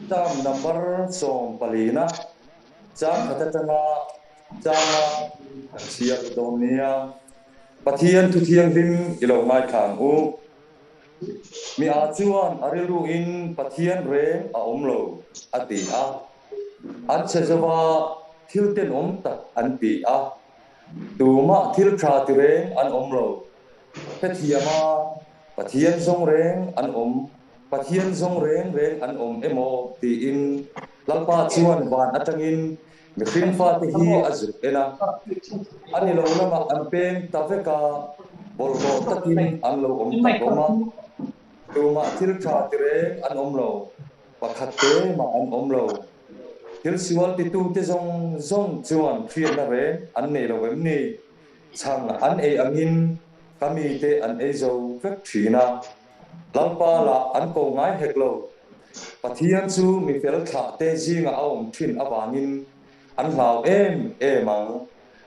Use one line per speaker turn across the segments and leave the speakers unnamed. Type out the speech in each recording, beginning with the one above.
Psalm number sawmpalina chang khat atanga changa kan chhiar dawn nia. Pathian thu thianghlim i lo ngaithla ang u. Mi ah chuan a rilruin Pathian reng a awm lo a ti a. An chhe zova thil tenawm tak an ti a. Tumah thil tha ti reng an awm lo. Hrethiam a, Pathian zawng reng an awm, Pathian zawng reng reng an awm emaw tiin Lalpa chuan van atangin mihring fate hi a zuk en a. A ni lo lamah an peng ta vek a, bawlhhlawh takin an lo awm ta hlawm a. Tumah thil tha ti reng an awm lo, pakhat te mah an awm lo. Thil sual titute zawng zawng chuan hriatna reng an nei lo em ni? Chhang an ei angin ka mite an ei zo vek thin a, Lalpa lah an ko ngai hek lo. Pathian chu mi fel thlah te zingah a awm thin avangin an hlau em em ang.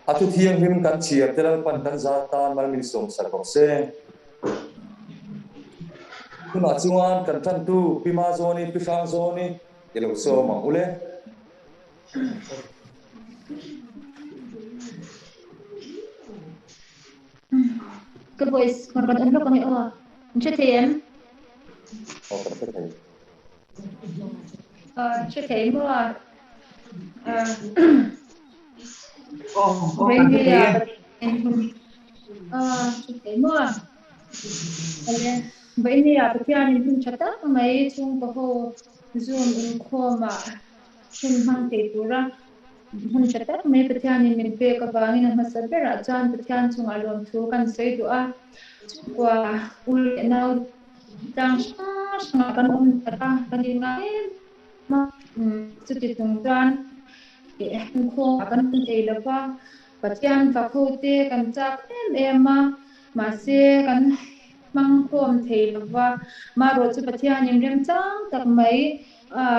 A thu thianghlim kan chhiar te Lalpan kan zat tan mal min sawmsak rawh se. Tunah chuan kan tantu Pi Mazawni, Pi Hrangzawni i lo sawm ang u le.
Ka voice kan rawn en lawk ang e aw. An hre thei em?
Aw kan hre thei.
Aw an hre thei maw a?
Aw aw kan hre thei e.
Aw hre thei maw a? Awle Vawinia Pathianin hun tha tak mai chhungkaw ho Zoom inkhawmah Hun hmang thei tura hun tha tak mai Pathianin min pek avangin a hmasa berah chuan Pathian chungah lawmthu kan sawi duh a. Chhungkua u leh nau tlang hrang hrangah kan awm that a, kan inngai em em a. Chuti chung chuan inkhawmah kan awm thei lo va, Pathian fak hote kan chak em em a, mahse kan hmang khawm thei lo va. Marawh chu Pathianin remchang tak mai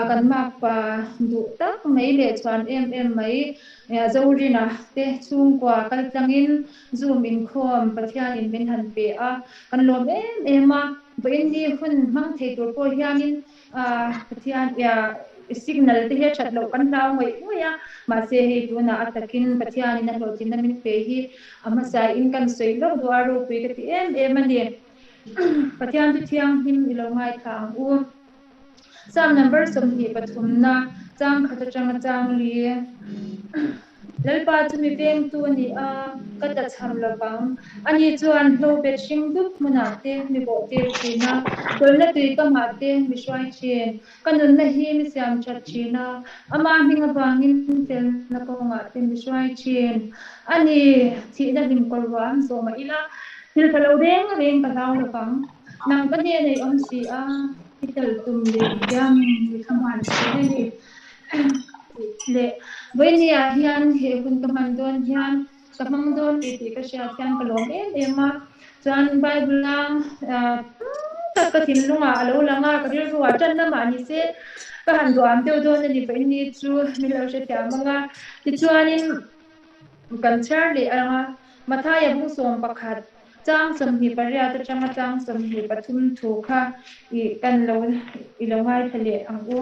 Kan makpa duh tak mai leh chhuan em em mai Zorina te chhungkua kal tlangin Zoom inkhawm Pathianin min han pe a, kan lawm em em a. Vawiin ni hun hmang thei tur pawh hianin Pathian signal te hi a that loh kan hlau ngawih ngawih a, mahse hei tunah a takin Pathianin a hlawhtlinna min pe hi a hmasain kan sawi lawk duh a, ropui ka ti em em a ni. Pathian chu thianghlim i lo ngaithla ang u. Psalm number 23 na chang khat atanga chang li. Lalpa chu mi vengtu a ni a, ka tlachham lovang. Ani chuan hlo bet hring dup hmunah te mi bawh tir thin a, tawlhna tui kamah te mi hruai thin. Ka nunna hi mi siam that thin a, ama hming avangin felna kawngah te mi hruai thin. Ani, thihna hlim kawr ruam zawh mah ila, thil tha lo reng reng ka hlau lovang. Nang ka hnenah i awm si a, i tel tum leh hian mi kha hman thin a ni. Leh vawinia hian he hun ka hman dawn hian ka hmang dawn tih tih ka hriat hian ka lawm em em a. Chuan Bible a tam tak ka thinlungah a lo lang a, ka rilruah tan lamah ni se ka han duham deuh dawn a ni vawiin ni chu min lo hrethiam ang a. Tichuanin kan chhiar leh ang a, Mathaia bung 11 Chang 28 atanga chang 23 thu kha i kan lo i lo ngaithla leh ang u.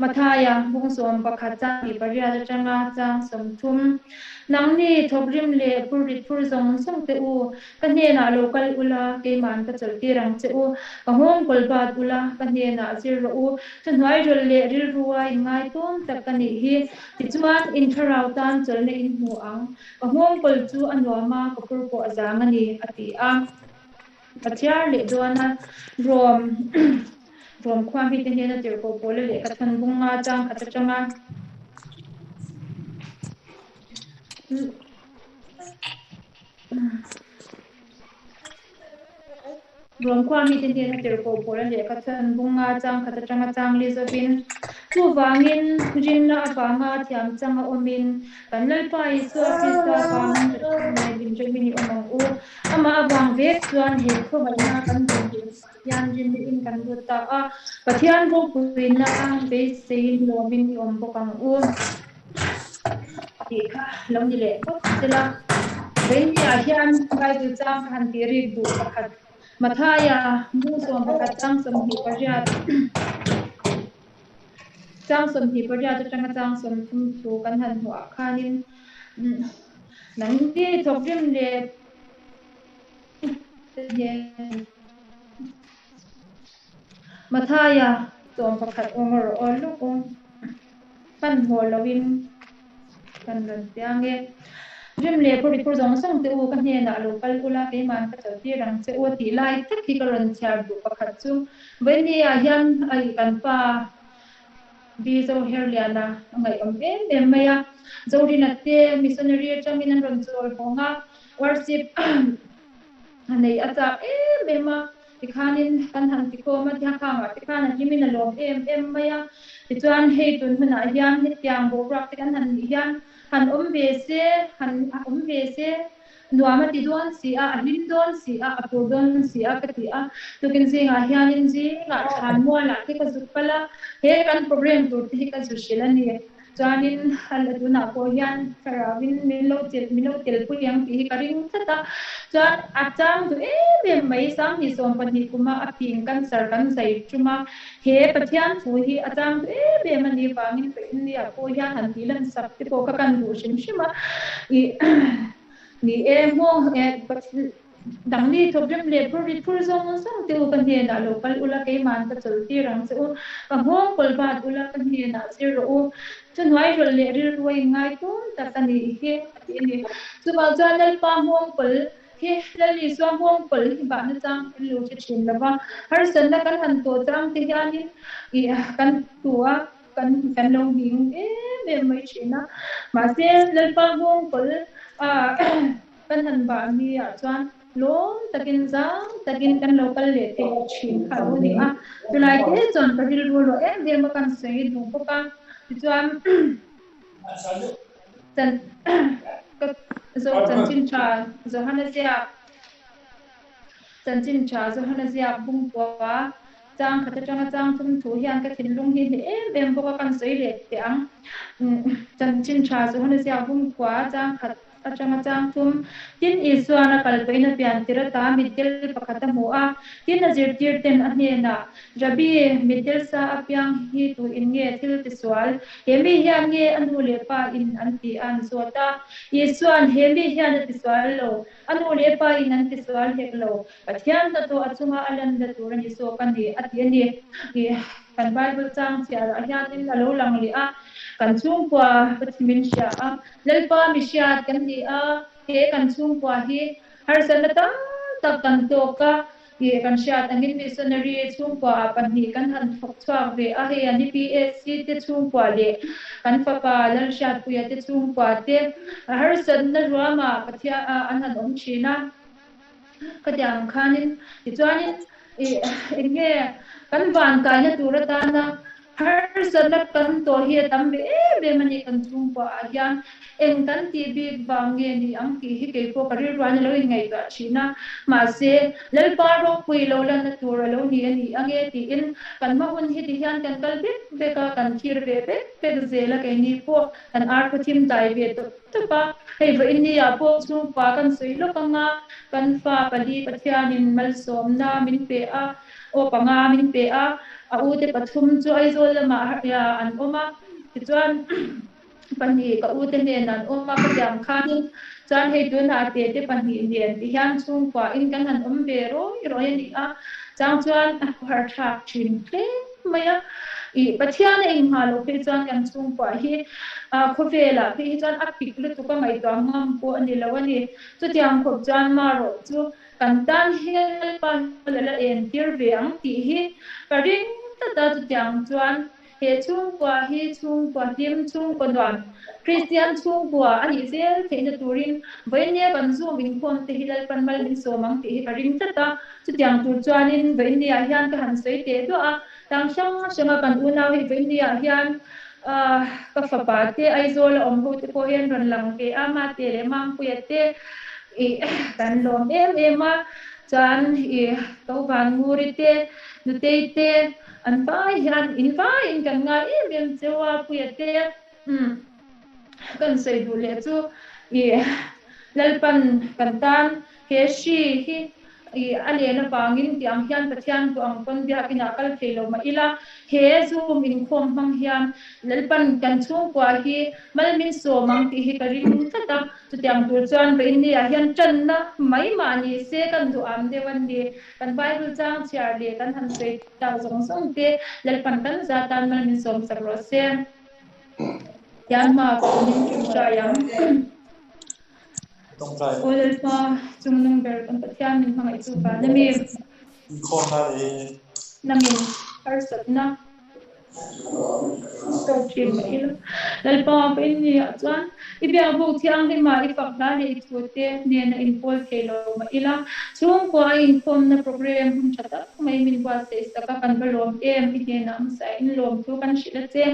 Mathaia bung 11 chang 28 atanga chang 30. Nangni thawkrim leh phurrit phur zawng zawng te u, ka hnenah lo kal ula, keima'n ka chawlhtir ang che u. Ka nghawng kawl bat ula, ka hnenah zir rawh u. Thuhnuai rawlh leh rilrua inngaitawm tak ka nih hi. Tichuan, in thlarau tan chawlhna in hmu ang. Ka nghawng kawl chu a nuam a, ka phur pawh a zang a ni, a ti a. A chhiar leh dawn a, Rom Rom khua mite hnena tirhkoh pawla lehkha thawn bung nga chang khat atanga Rom khua mite hnena tirhkoh pawla lehkha thawn bung nga chang khat atanga chang li zawkin, Chuvangin rinna avanga thiam chang a awmin kan Lalpa Isua Krista vangin Pathian nen inremin i awm ang u. Amah avang vek chuan he khawngaihna kan dawn tur hian rinna in kan lut ta a, Pathian ropuina beiseiin lawmin i awm bawk ang u tih kha lo ni leh phawt sela. Vawiinniah hian Bible chang ka han tih rik duh pakhat. Mathaia bung 11 chang 28 chang 28 atanga chang 30 thu kan han hmuh ah khanin nangni thawkrim leh Mathaia 11 awm rawh aw lawk awm hmanhmawh loin kan rawn piang e. Rim leh phur phur zawng zawng te u ka hnenah lo kal ula keiman ka chawlh tir ang che u a tih lai tak hi ka rawn chhiar duh pakhat chu Vawinia hian ai kan pa Bi Zoherliana a ngaihawm em em mai a. Zorina te missionary atangin an rawn chawl hawng a, worship a nei a chak em em a. Tikhanin kan han tikhawm a, Thiangkhangah te khan a hlimin a lawm em em mai a. Tichuan hei tun hmunah hian hetiang boruak te kan han nih hian han awm ve se, han awm ve se nuam a ti dawn si a, a hlim dawn si a, a phur dawn si a ka ti a. Tukin zingah hianin zingah thlan mualah te ka zuk kal a, he kan program tur te hi ka zu hrilh a ni. Chuanin a la tunah pawh hian thlarauin min lo chelh min lo telpui ang tih hi ka ring tlat a. Chuan a chang duh em em mai 2012 kuma a phing cancer kan zai tum a, he Pathian thu hi a chang duh em em a nih vangin ka India pawh hian han tih lan sak te pawh ka kan duh hrim hrim a. Ih ni e maw Dangni thawkrim leh phur rit phur zawng zawng te u ka hnenah lo kal ula keiman ka chawl tir ang che u, ka nghawng kawl bat ula ka hnenah zir rawh u, thuhnuai rawlh leh rilru a inngai tum tak a nih hi a ti a ni. Chuvang chuan Lalpa nghawng kawl hi Lal Isua nghawng kawl hi bahna chang kan lo hre thin lo va, harsatna kan han tawh chang te hianin ih kan tu a, kan kan lo nghing em em mai thin a, mahse Lalpa nghawng kawl a Kan han bah ni ah chuan lawm takin zang takin kan lo kal leh thei thin kha a lo ni a, chulai te chuan ka rilru rawh em em a kan sawi duh bawk a, tichuan chan ka zo chanchin tha Johana ziak chanchin tha Johana ziak bungkua chang khat atanga chang thum thu hian ka thinlung hi hneh em em bawk a kan sawi leh teh ang chanchin tha Johana ziak bungkua chang khat Atanga chang thum, tin Isuan a kal pawhin a pian tir ata mitdel pakhat a hmu a, tin a zirtir ten a hnenah, Rabbi, mitdel sa apiang hi tu in nge thil tisual? He mi hian nge a nu leh pa in an ti a an zawt a. Isuan, He mi hian a tisual lo, a nu leh pa in an tisual hek lo, Pathian hnathawh a chunga a lan la tur a ni zawk a ni, a ti a ni. Kan Bible chang chhiarah hianin a lo lang leh a, kan chhungkua Pathian min hria a, Lalpa mi hriat kan ni a, he kan chhungkua hi harsatna tam tak kan tawk a, tih kan hriat angin missionary chhungkua ah pahnih kan han thawk chhuak ve a, hei an EPSC te chhungkua leh kan fapa Lalhriatpuia te chhungkua te harsatna ruamah Pathian an han awm thin a. Khatiang ang khanin tichuanin ih eng nge kan van kaina tur atana harsatna kan tawh hi a tam ve em em a ni kan chhungkua ah hian eng kan tih bik vang nge ni ang tih hi kei pawh ka rilruain a lo inngaihtuah thin a, mahse Lalpa ropui lo lanna tur a lo ni a ni ang e tiin kan hma hun hi tihian kan kal bek bek a, kan thlir ve bek bek zel a keini pawh kan ar khaw thim dai ve tawp tawp a, hei vawinia pawh chhungkua kan sawi lawk ang a, kan fa pali Pathianin malsawmna min pe a, aw panga min pe a, a ute pathum chu Aizawl lamah an awm a, tichuan pahnih ka ute nen an awm a, ka tiang khanin chuan hei tunah tete pahnih nen ti hian chhungkua in kan han awm ve rawi rawi a ni a, chang chuan a khawharthlak thin hle mai a. Ih, Pathian a inghah loh phei chuan kan chhungkua hi khawvelah phei hi chuan a pik lutuk a ngaihtuah ngam pawh a ni lo a ni. Chutiang khawp chuan marawh chu kan tan hian Lalpa hian a la entir ve ang tih hi ka ring tlat a, chutiang chuan he chhungkua hi chhungkua hlim, chhungkaw nuam, Kristian chhungkua a nih zel theihna turin vawinia kan Zoom inkhawm te hi Lalpan mal min sawm ang tih hi ka ring tlat a. Chutiang tur chuanin vawinia hian ka han sawi teh duah a, Tang hrang hranga kan unau hi vawinia hian ka fapa te Aizawl a awm ho te pawh hian rawn lang ve a, Mate leh Mangpuia te ih kan lawm em em a, chuan ih Tovannguri te, Nutei te an vai hian in vaiin kan ngai em em cheu a, Puia te umm kan sawi duh leh chu ih Lalpan kan tan he hri hi. I a len avangin ti ang hian Pathian duh ang pawn biakin ah kal thei lo mah ila, he Zoom inkhawm hmang hian Lalpan kan chhungkua hi mal min sawm ang tih hi ka ring tlat a. Chutiang tur chuan vawiinni ah hian tanna mai mah ni se kan duh am deuh a ni. Kan Bible chang chhiar leh kan han sawi tak zawng zawng te Lalpan kan za tan mal min sawm sak rawh se. Tian hma ka awmin ṭawngṭai ang. Aw Lalpa, chungnung ber kan Pathian min hmangaih chu van a mi. Nangin harsatna tawk thin mah ila. Lalpa ka in ni ah chuan i biakbuk thianghlim ah i fak hla leh i thu te nen a inpawl thei lo mah ila. Chhungkua a inkhawmna program hun tha tak mai min buatsaih sak a kan va lawm em i hnenah hmasa in lawm thu kan hrilh a che.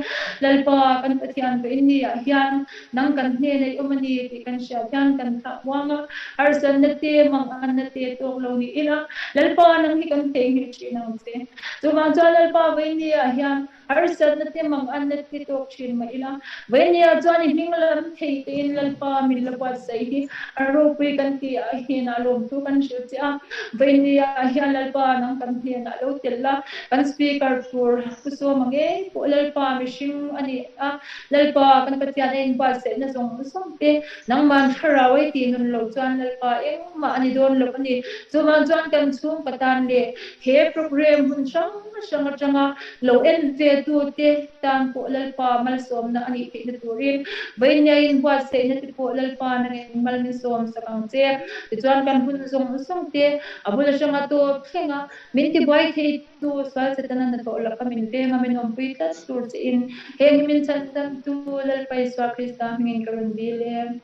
Lalpa kan Pathian ka in ni ah hian Nang kan hnena i awm a ni tih kan hriat hian kan thlah muang a, harsatna te, manganna te tawk lo ni ila, Lalpa nang hi kan theihnghilh thin ang che. Chuvang chuan Lalpa Vainia hian harsatna te, manganna te tawk thin mah ila, Vainia chuan i hming lam thei tein Lalpa min la buatsaih hi a ropui kan tih ah hnenah lawmthu kan hrilh che a. Vainia hian Lalpa nang kan hnenah lo tel la, kan speaker tur Pu Sawma ngei pawh Lalpa mihring a ni a, Lalpa, kan Pathian a inbuatsaihna zawng zawng te, nangman thlarau ei tih nun lo chuan Lalpa engmah a ni dawn lo a ni. Chuvang chuan kan chhungkaw tan leh he program hun hrang hrang atanga lo en ve tu te tan pawh Lalpa malsawmna a nih theihna turin vawinia inbuatsaihna te pawh Lalpa nangin mal min sawm sak ang che. Tichuan kan hun zawng zawng te a bul atanga tawp thleng a min tibuai thei Tu sual Setana hnathawh laka min veng a, min awmpui tlat tur che in, heng hi min chhan dam tu Lalpa Isua Krista hmingin ka rawn dil e.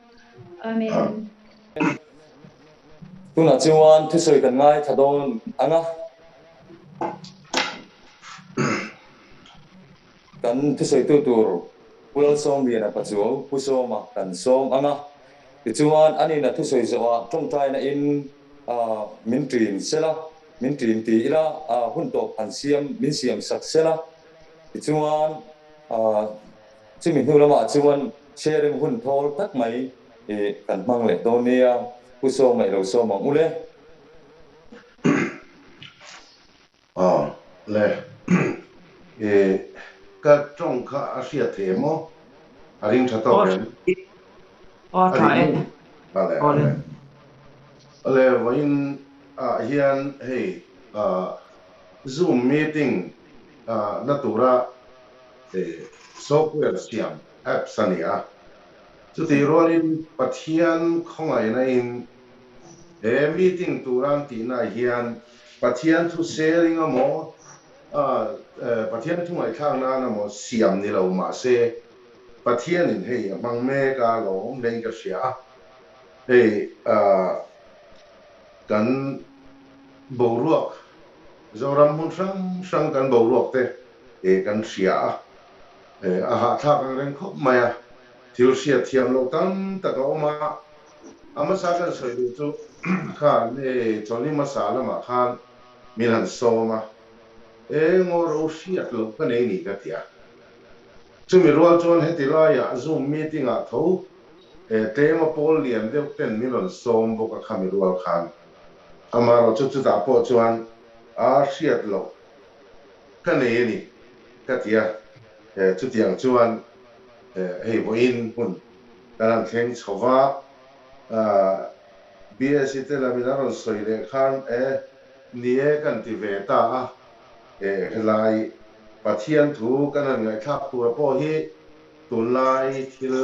Amen.
Tunah chuan thusawi kan ngaithla dawn ang a. Kan thusawitu tur Pu Lalsawmliana Pachuau Pu Sawma kan sawm ang a. Tichuan anin a thusawi zawhah tawngtaina in min ṭin sela. Min ṭin ti ila, hun tawp han siam, min siam sak sel a. Tichuan, chumi hnu lamah chuan sharing hun thawl tak mai kan hmang leh dawn nia. Pu Sawma i lo sawm ang u le.
Aw le, i ka tawng kha a hriat thei em aw? A ring tha tawk em?
Aw tha e.
Ale, ale. Ale, vawiin ah hian hei Zoom meeting na tura software siam apps a ni a. Chutih rualin Pathian khawngaihna in he meeting tura an tihna ah hian Pathian thu sharing emaw Pathian thu ngaihthlak nan emaw siam ni lo mahse Pathianin hei a hmang mek a lo awm hlein ka hria a, hei kan boruak Zoram hmun hrang hrang kan boruak te kan hria a, a hahthlak ang reng khawp mai a, thil hriat thiam loh tam tak a awm a, a hmasa kan sawi duh chu khan chawlhni hmasa lamah khan min han sawm a, eng aw ro hriat loh ka nei ni ka ti a. Chumi rual chuan heti laiah Zoom meeting ah tho tlema pawl lian deuh ten min rawn sawm bawk a khami rual khan. Amaherawhchu chutah pawh chuan a hriat loh ka nei a ni ka ti a, chutiang chuan hei vawiin hun kan han thleng chho va, BSc te lamin a rawn sawi leh khan e ni e kan ti ve ta a, Helai Pathian thu kan han ngaihthlak tura pawh hi tunlai thil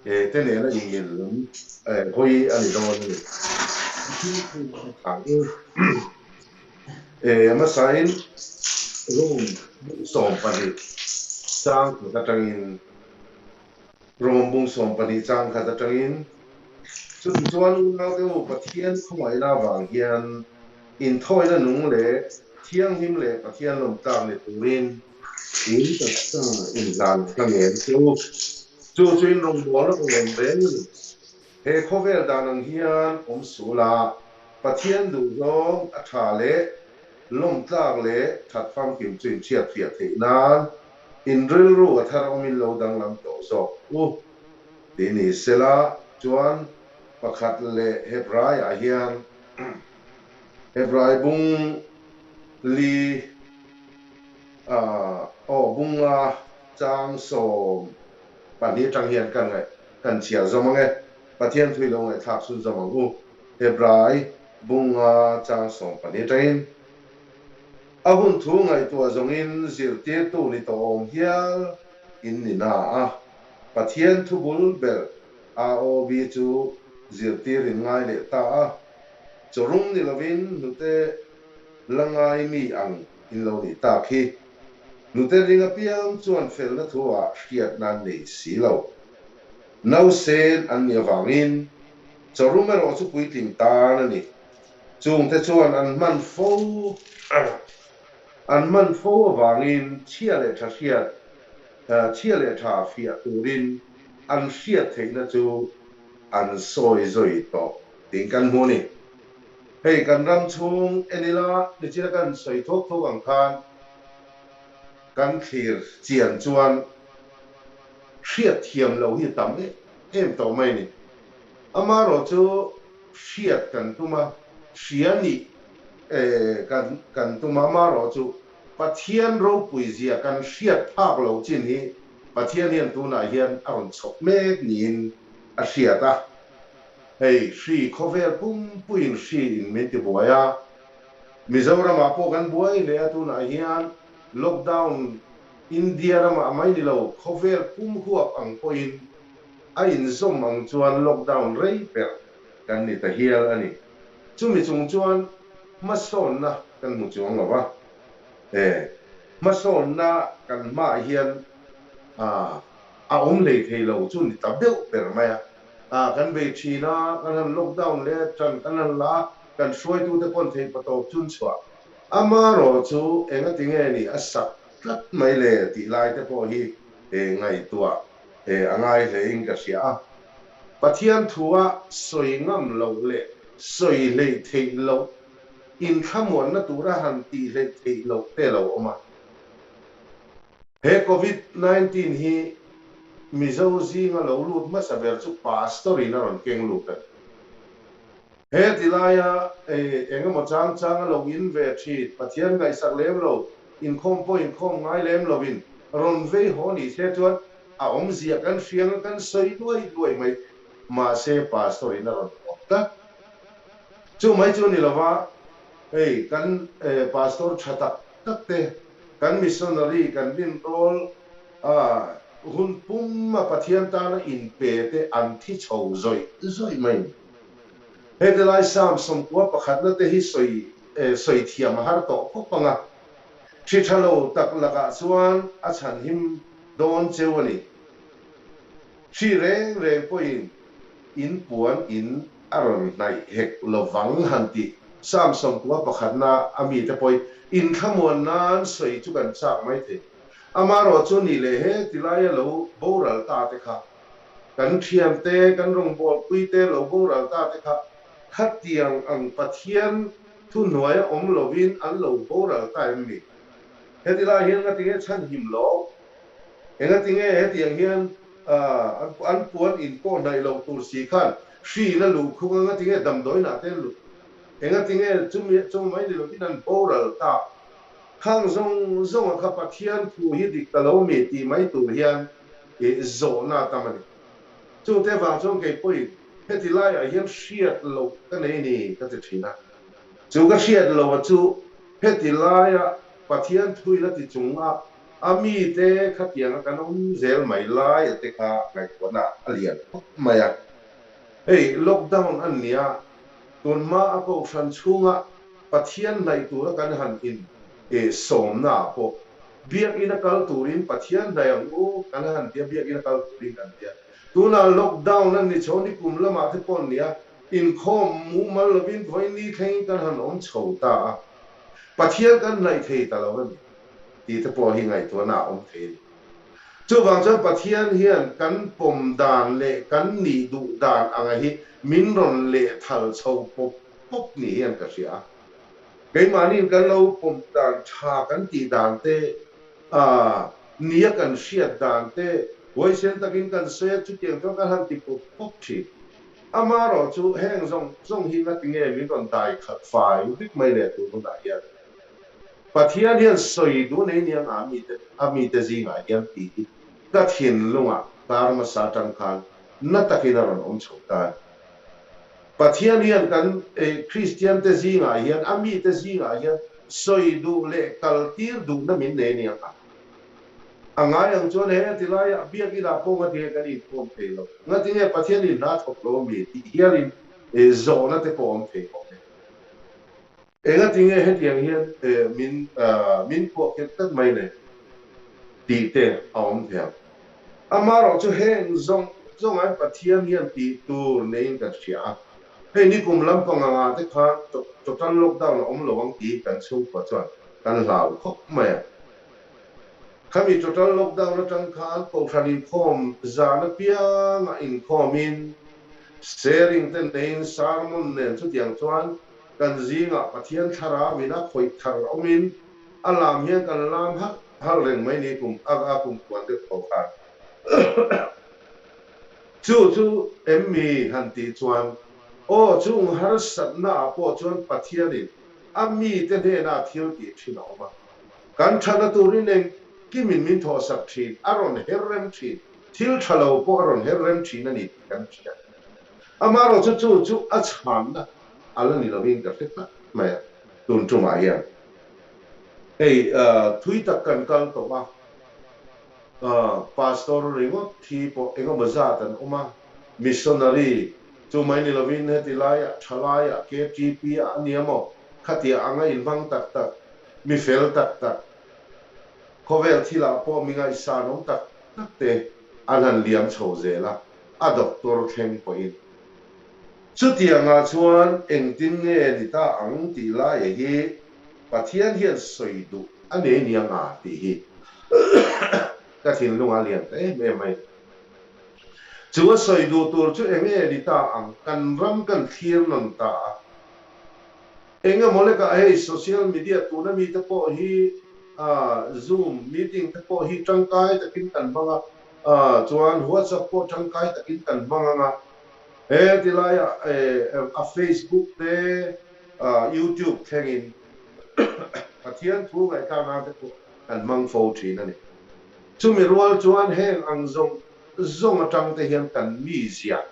te nena inmil lam hawi a ni dawn a ni. Pathian thu ngaihthlak hi hmasain Rom bung 12 chang khat atangin Rom bung 12 chang khat atangin chutichuan unaute u Pathian khawngaihna avang hian Inthawina nung leh thianghlim leh Pathian lawmtlak ni turin in taksa inhlan ka ngen che u. Chu chu in rawngbawlna ka awm reng a ni. He khawvel dan ang hian awm suh la, Pathian duhzawng a tha leh lawmtlak leh that famkim chu in hriatfiah theih nan in rilru a thar awmin lo danglam tawh zawk u ti ni sela chuan pakhat leh Hebraiah hian. Hebrai bung li aw bunga chang 12 atang hian kan ngaih kan chhiar zawm ang e. Pathian thui lo ngaihthlak chhun zawm ang u. Hebrai bunga chang 12 atangin a hun thu ngaihtuah zawngin zirtirtu ni tawh awm hial in ni na a. Pathian thu bul ber AOB chu zirtirin ngai leh ta a. Chawrum ni lovin hnute la ngai mi ang in lo nih tak hi. Hnute ring apiang chuan felna thu ah hriatna an nei si lo. Nausen an nih avangin chawrum erawh chu puitling tan a ni. Chungte chuan an hman fo an hman fo avangin chhia leh tha hriat chhia leh tha fiah turin an hriat theihna chu an sawi zawi tawh tiin kan hmu a ni. Hei kan ram chhung en ila nichina kan sawi thawk thawk ang khan kan thlir chian chuan hriat thiam lo hi tam em em tawh mai a ni. Amaherawh chu hriat kan tum a, hria nih kan kan tum a, amaherawh chu Pathian ropui zia kan hriat phak lo chin hi Pathian hian tunah hian a rawn chhawp mek niin a hriat a. Hei hri khawvel pumpuiin hri in min ti buai a, Mizoramah pawh kan buai hle a, tunah hian lockdown India ramah mai ni lo khawvel pum huap ang pawhin a inzawm ang chuan lockdown rei ber kan ni ta hial a ni. Chumi chung chuan hmasawnna kan hmu chuang lo va, e hmasawnna kan hmaah hian a awm hlei thei lo chu ni ta deuh ber mai a. Kan bei thin a, kan han lockdown leh tan kan han la a, kan hruaitute pawn theih patawp chun chhuah. Amaherawh chu engati nge ni a sak tlat mai le tih lai te pawh hi ngaihtuah a ngai hlein ka hria a. Pathian thua sawi ngam loh leh sawi hleih theih loh inthlamuanna tura han tih hleih theih loh te lo awm a. He Covid 19 hi Mizo zinga lo lut hmasa ber chu Pastor in a rawn keng lut a ni. He ti laia engemaw chang chang a lo in ve thin, Pathian ngaihsak lem lo, inkhawm pawh inkhawm ngai lem lovin rawn vei haw ni se chuan a awmzia kan hriang a kan sawi luai luai mai thei. Mahse Pastor in a rawn awm tlat. Chu mai chu ni lova, hei kan Pastor tha tak tak te, kan missionary, kan rinrawl a hun pum a Pathian tana inpe te an thi chho zawih zawih mai a ni. Heti lai Psalm 91 na te hi sawi sawi thiam a har tawh khawp ang a, thi tha lo tak lakah chuan a chhan him dawn cheu a ni. Hri reng reng pawhin in puan in a rawn hnaih hek lovang han tih Psalm 91 na a mite pawhin inthlamuan nan sawi chu kan chak mai thei. Amaherawh chu ni leh he ti laia lo boral ta te kha, kan thiante, kan rawngbawlpui te lo boral ta te kha khatiang ang Pathian thuhnuaia awm lovin an lo boral ta em ni? Heti lai hian ngatinge chhan him lo? Engatinge hetiang hian an puan in pawh hnaih lo tur si khan hri in a luh khung a, ngatinge damdawiinah te an lut? Engatinge chumi chu mai ni lovin an boral ta? Khang zawng zawnga kha Pathian thu hi dik ta lo mi tih mai tur hian zawhna a tam a ni. Chungte vang chuan kei pawhin heti laiah hian hriat loh ka nei ni ka ti thin a. Chu ka hriat loh a chu heti laia Pathian thuin a ti chung a, a mite khatianga kan awm zel mai lai a te kha ngaihtuahna a lian khawp mai a. Hei lockdown an nia, tun hma a kohhran chhunga Pathian hnaih tura kan han in sawmna ah pawh biakinn a kal turin Pathian hnaih ang u kan han tia, biakinn a kal turin kan tia. Tunah lockdown an ni chho ni kum lamah te pawh an nia, inkhawm mumal lovin vawiin ni thlengin kan han awm chho ta a, Pathian kan hnaih thei ta lo a ni tih te pawh hi ngaihtuahna a awm thei a ni. Chuvang chuan Pathian hian kan pawm dan leh kan nih duh dan anga hi min rawn lehthal chho pawp pawp ni hian ka hria a. Keimahniin kan lo pawm dan tha kan tih dan te, nia kan hriat dan te, huaisen takin kan sawi a, chutiang chuan kan han ti pawp pawp thin. Amaherawhchu heng zawng zawng hi ngatinge min rawn dai khat fai vek mai leh tur hunah hian Pathian hian sawi duh nei nia nga mite a mite zingah hian tih hi ka thinlungah kar hmasa atang khan na takin a rawn awm chho ta a ni. Pathian hian kan Kristian te zingah hian a mite zingah hian sawi duh leh kal tir duhna min nei nia nga. A ngai ang chuan he tilaiah biakinah pawh ngatinge kan inkhawm thei lo, ngatinge Pathian in hna thawk lo ami tih hialin zawhna te pawh awm thei bawk e. Engatinge hetiang hian min min phuahkhelh tlat mai le tih te a awm thei ang. Amaherawh chu heng zawng zawngah Pathian hian tih tur neiin kan hria a, hei nikum lampang angah te khan total lockdown a awm lo ang tiin kan chhungkua chuan kan hlau khawp mai a. Khami total lockdown atang khan Kohhran inkhawm zan apiangah inkhawmin sharing te neiin sermon nen chutiang chuan kan zingah Pathian thlarau in a khawih thar awmin a lam hian kan lam halh halh reng mai ni kum a a kum kuan deuh tho khan chu chu em mi han tih chuan aw chung harsatna ah pawh chuan Pathianin a mite hnenah thil tih thin a awm a. Kan thana turin engkimin min thawhsak thin, a rawn her rem thin, thil tha lo pawh a rawn her rem thin a ni tih kan hria. Amaherawhchu chu chu a chhanna a la ni lovin ka hre tlat mai a, tun tumah hian hei thui tak kan kal tawh a, Pastor ringawt thi pawh engemaw zat an awm a, Missionary chu mai ni lovin heti laiah thalaiah KTP ah a nia maw khatiah anga inhmang tak tak Mi fel tak tak, khawvel thilah pawh mi ngaihsan awm tak tak te an han liam chho zel a, a doctor thleng pawhin. Chutiangah chuan engtin nge ni ta ang tih laia hi Pathian hian sawi duh a nei nia nga tih hi ka thinlungah a lian ta em em mai. Chu a sawi duh tur chu enge ni ta ang kan ram kan thlir nawn ta a. Engemaw lekah hei social media tuna mite pawh hi Zoom meeting te pawh hi tangkai takin kan hmang a, chuan WhatsApp pawh tangkai takin kan hmang ang a, he tilaiah a Facebook te YouTube thlengin Pathian thu ngaihthlak nan te pawh kan hmang fo thin a ni. Chumi rual chuan heng ang zawng zawng atang te hian kan mizia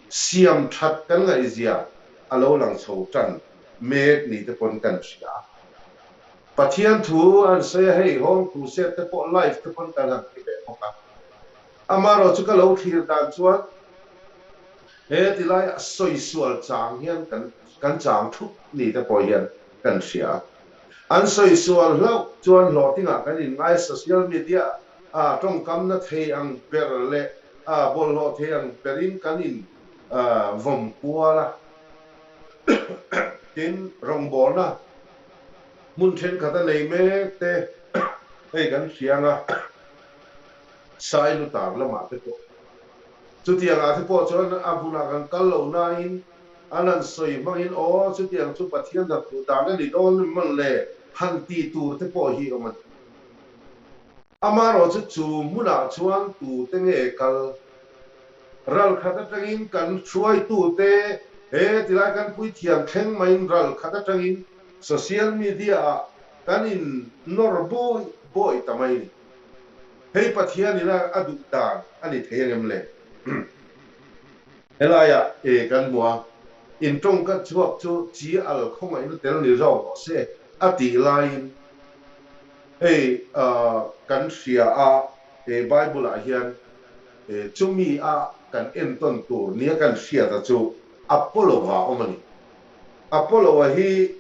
siam that kan ngaihzia a lo lang chho tan mek ni te pawn kan hria. Pathian thu an sawi a, hei Home Crusade te pawh live te pawn kan han ti ve bawk a. Amaherawh chu ka lo thlir dan chuan he tilai a sawisual chang hian kan kan chang thup ni te pawh hian kan hria. An sawisual hlauh chuan hlawhtingah kan inngai social media a tawngkamna thei ang ber leh a bawlhhlawh thei ang berin kan in vawm kual a, tin rawngbawlna hmun thenkhat a nei mek te hei kan hria ang a, Sailutar lamah te pawh chutiangah te pawh chuan a hmunah kan kal lo nain an han sawi hmangin aw chutiang chu Pathian hnathawh dan a ni dawn mawn le han tih tur te pawh hi awm a ni. Amaherawhchu chu hmunah chuan tute nge kal? Ral khat atangin kan hruaitute he tilai kan puithiam thleng maiin ral khat atangin social media ah kan in nawr bawi bawi ta mai ni. Hei Pathian in a a duh dan a ni thei angem le? Helaiah e kan hmu a, in tawngka chhuak chu chi al khawngaihna tel ni zawk rawh se a tih laiin hei kan hria a he Bible ah hian Chumi a kan entawn tur nia kan hriata chu Apollo-a awm a ni. Apollo-a hi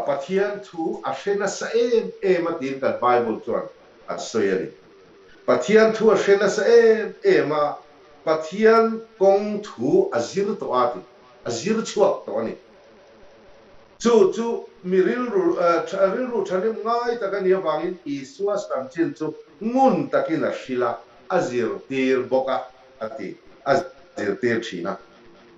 Pathian thu a hre nasa em em a tiin kan Bible chuan a sawi a ni. Pathian thu a hre nasa em em a, Pathian kawng thu a zir tawh a ti, a zir chhuak tawh a ni. Chu chu mi rilru rilru thahnem ngai tak a nih avangin Isua chanchin chu ngun takin a hrilh a, a zirtir bawk a, a ti, a zirtir thin a.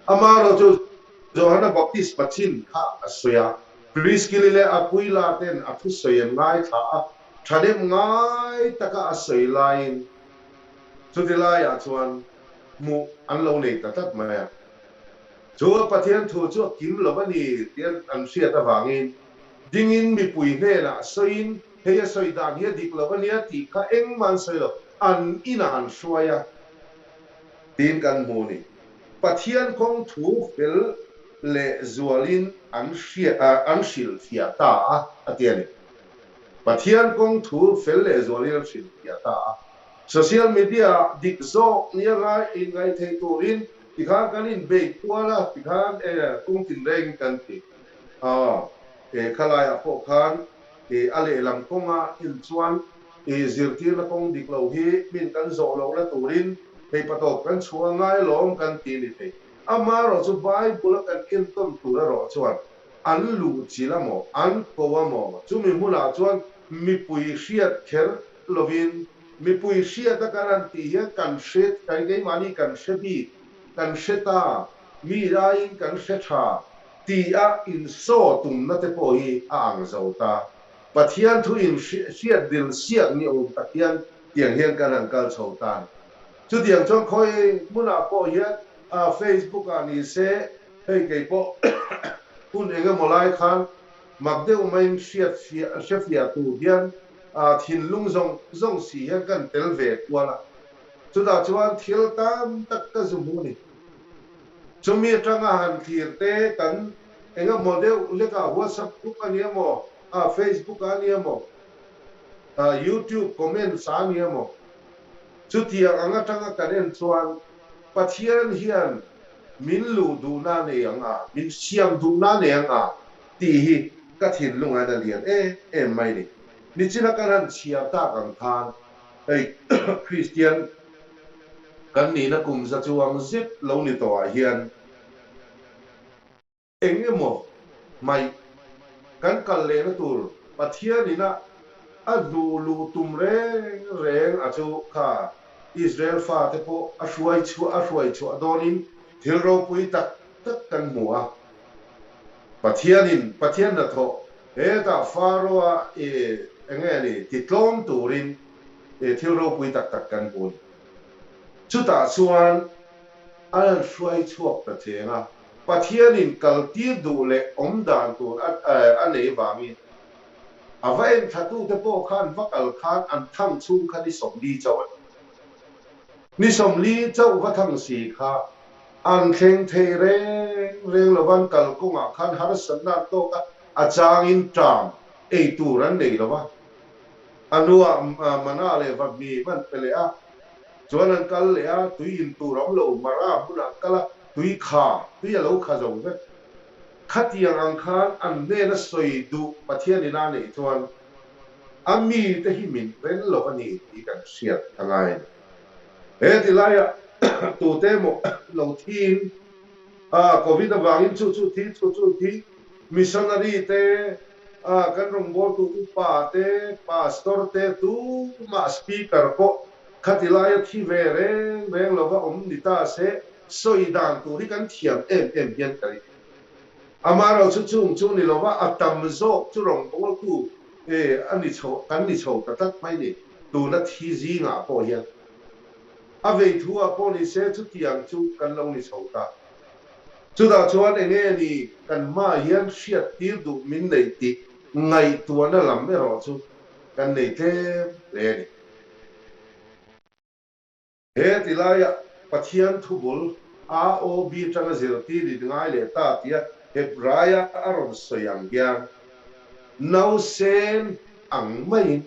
Amaherawhchu chu Johana Baptist Pachin kha a sawi a, Priskili leh Aquila ten a thusawi an ngaithla a, thahnem ngai taka a sawi laiin chuti laiah chuan hmuh an lo nei ta tlat mai a. Chu Pathian thu chu a kim lo a ni tih an hriat avangin dingin mipui hnenah sawiin hei a sawi dan hi a dik lo a nia tih kha engmah an sawi lo, an inah an hruai a tiin kan hmu a ni. Pathian kawng thu fel leh zualin an an hrilhfiah ta a, a ti a ni. Pathian kawng thu fel leh zualin an hrilhfiah ta a. Social media-ah dik zawk nia ngai inngaih theih turin tikhan kan inbei kual a, tikhan e kawng tinrengin kan ti a. E khalaiah pawh khan e a lehlam kawnga inchuan e zirtirna kawng dik lo hi min kan zawh lohna turin hei patawp kan chhuah ngai alawm kan ti a ni thei. Amaherawh chu Bible-a kan entawn tur erawh chuan an luh chilh a maw, an ko a maw, chumi hmunah chuan mipui hriat kher lovin mipui hriata kan han tih hian kan hre, keimahni kan hre bik, kan hre ta, mi aiin kan hre tha tia insaw tumna te pawh hi a ang zo ta. Pathian thu in hriat dil siak ni awm tak hian tiang hian kan han kal chho ta a ni. Chutiang chuan khawi hmunah pawh hian Facebook ah ni se hei kei pawh hun eng emaw lai khan mak deuh maiin hriat fiah hre fiah tur hian thinlung zawng zawng si hian kan tel ve kual a. Chutah chuan thil tam tak ka zu hmu a ni. Chumi atanga han thlir te kan eng emaw deuh hlekah WhatsApp group a ni emaw, Facebook ah a ni emaw, YouTube comments ah a ni emaw, chutiang ang atanga kan en chuan Pathian hian min luh duhna a nei ang a, min siam duhna a nei ang a tih hi ka thinlung ah hian a lian em em mai a ni. Nichina kan han chhiar tak ang khan hei Kristian kan nihna kum za chuang zet lo ni tawh ah hian eng emaw hmaih kan kal lehna tur Pathian ina a hnuh luh tum reng reng a chu kha Israel fate pawh a hruai chhuah a hruai chhuah dawnin thil ropui tak tak kan hmu a. Pathianin Pathian hnathawh hetah Pharaoh-a i eng nge ni ti tlawm turin i thil ropui tak tak kan hmu a ni. Chutah chuan a rawn hruai chhuak ta cheng a, Pathianin kaltir duh leh awm dan tur a nei vangin a va en thlatute pawh khan va kal khan an thang chhung kha ni 40 chauh a ni. Ni 40 chauh va thang si kha an thleng thei reng reng lo va, an kal kawngah khan harsatna an tawk a, a changin ṭam ei tur an nei lo va. A hnuah Mana leh Vahmi an pe leh a, chuan an kal leh a, tui in tur awm lo, Mara hmunah an kal a, tui kha, tui a lo kha zo vek. Khatiang ang khan an hnena sawi duh Pathian ina neih chuan a mite hi min ren lo a ni tih kan hriat a ngai a ni. He ti laiah tute emaw lo thiin Covid avangin chu chu thi, chu chu thi, missionary te, kan rawngbawltu upa te, pastor te, tumah speaker pawh khati laia thi ve reng reng lova awm ni ta se sawi dan tur hi kan thiam em em hian ka ring. Amaherawh chu chung chu ni lova a tam zawk chu rawngbawltu a ni chho, kan ni chho ta tlat mai ni. Tuna thi zingah pawh hian a vei thu ah pawh ni se chutiang chu kan lo ni chho ta. Chutah chuan eng nge ni kan hmaah hian hriat tir duh min neih tih ngaihtuahna lam erawh chu kan nei tlem hle a ni. He ti laia Pathian thubul AOB atanga zirtir in ngai leh ta tia Hebraia a rawn sawi ang hian nausen ang maiin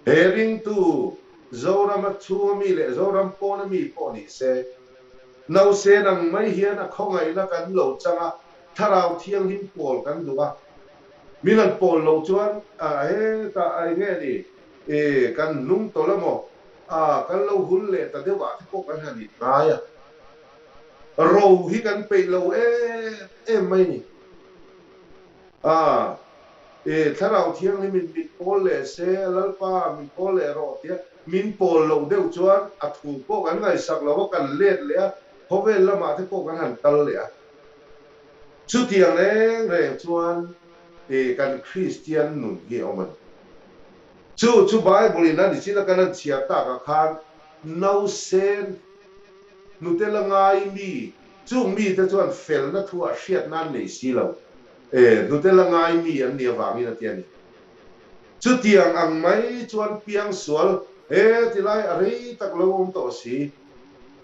he ringtu Zorama chhunga mi leh Zoram pawna mi pawh ni se, nausen ang mai hian a khawngaihna kan lo chang a, Thlarau Thianghlim pawl kan duh a. Min an pawl loh chuan hetah eng nge ni kan hnung tawlh emaw kan lo hul leh ta deuh ah te pawh kan han inngai a. Ro hi kan peih lo em em mai ni. Thlarau Thianghlimin min pawl leh se, Lalpa min pawl leh rawh tia min pawl loh deuh chuan a thu pawh kan ngaihsak lo a, kan let leh a, khawvel lamah te pawh kan han kal leh a. Chutiang reng reng chuan kan Kristian nun hi a awm a ni. Chu chu Bible in a ni chin a kan han chhiar tak ah khan nausen hnute la ngai mi. Chung mite chuan felna thu ah hriatna an nei si lo. E, hnute la ngai mi an nih avangin a ti a ni. Chutiang ang mai chuan piangsual he tilai a rei tak lo awm tawh si,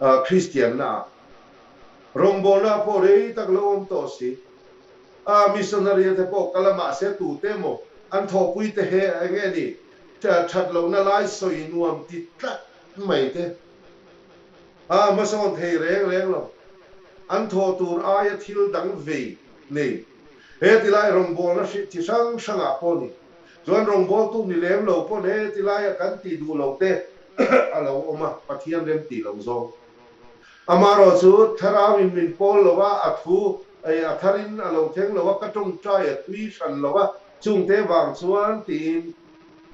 Kristianna ah rawngbawlna ah pawh rei tak lo awm tawh si, a missionary te pawh kal a mahse tute emaw an thawhpui te he eng nge ni that lohna lai sawi nuam ti tlat mai te a hmasawn thei reng reng lo. An thawh tur aia thil dang vei nei he tilai rawngbawlna hri chi hrang hrangah pawh ni chuan rawngbawltu ni lem lo pawn he tilaia kan tih duh lo te a lo awm a, Pathian rem tih loh zawng. Amaherawhchu Thlarauin min pawl lo a, a thu a tharin a lo thleng lo a, ka tawngtai a tui hran lo a, chungte vang chuan tiin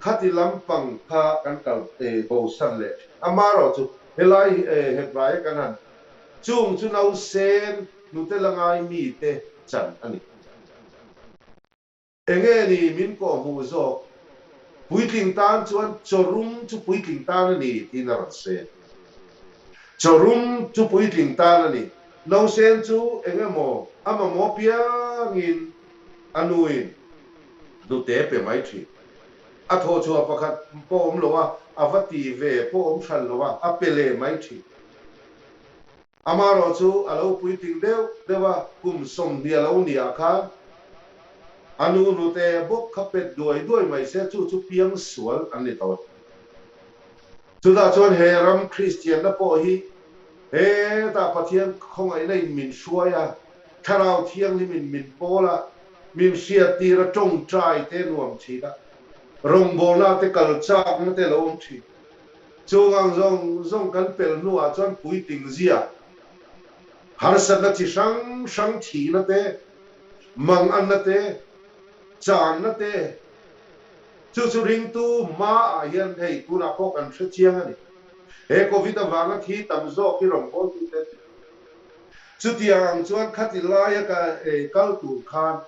khati lampang kha kan kal bosan leh thin. Amaherawhchu helai Hebraia kan han chung chu nausen hnute la ngai mite chan a ni. Enge ni min kawhhmuh zawk? Puitling tan chuan chawrum chu puitling tan a ni tiin a rawn sawi a ni. Chawrum chu puitling tan a ni. Nausen chu eng emaw a mamawh piangin a nuin hnute pe mai thin. A thawhchhuah pakhat pawh awm lo a, a va ti ve pawh awm hran lo a, a pe leh mai thin. Amaherawhchu a lo puitling deuh deuh a, kum 20 a lo nih ah khan a nu hnute bawk kha pet duai duai mai se chu chu piang sual an ni tawh. Chutah chuan he ram Kristianna pawh hi hetah Pathian khawngaihna in min hruai a, Thlarau Thianghlim in min pawl a, min hriattir a, tawngtai te nuam thin a, rawngbawlna te kal chakna te lo awm thin. Chung ang zawng zawng kan pel hnuah chuan puitling zia, harsatna chi hrang hrang thihna te, manganna te, channa te, chu chu ringtu hmaah hian hei tunah pawh kan hre chiang a ni. He Covid avanga thi tam zawk hi rawngbawltute an ni. Chutiang ang chuan khati laia ka kal tur khan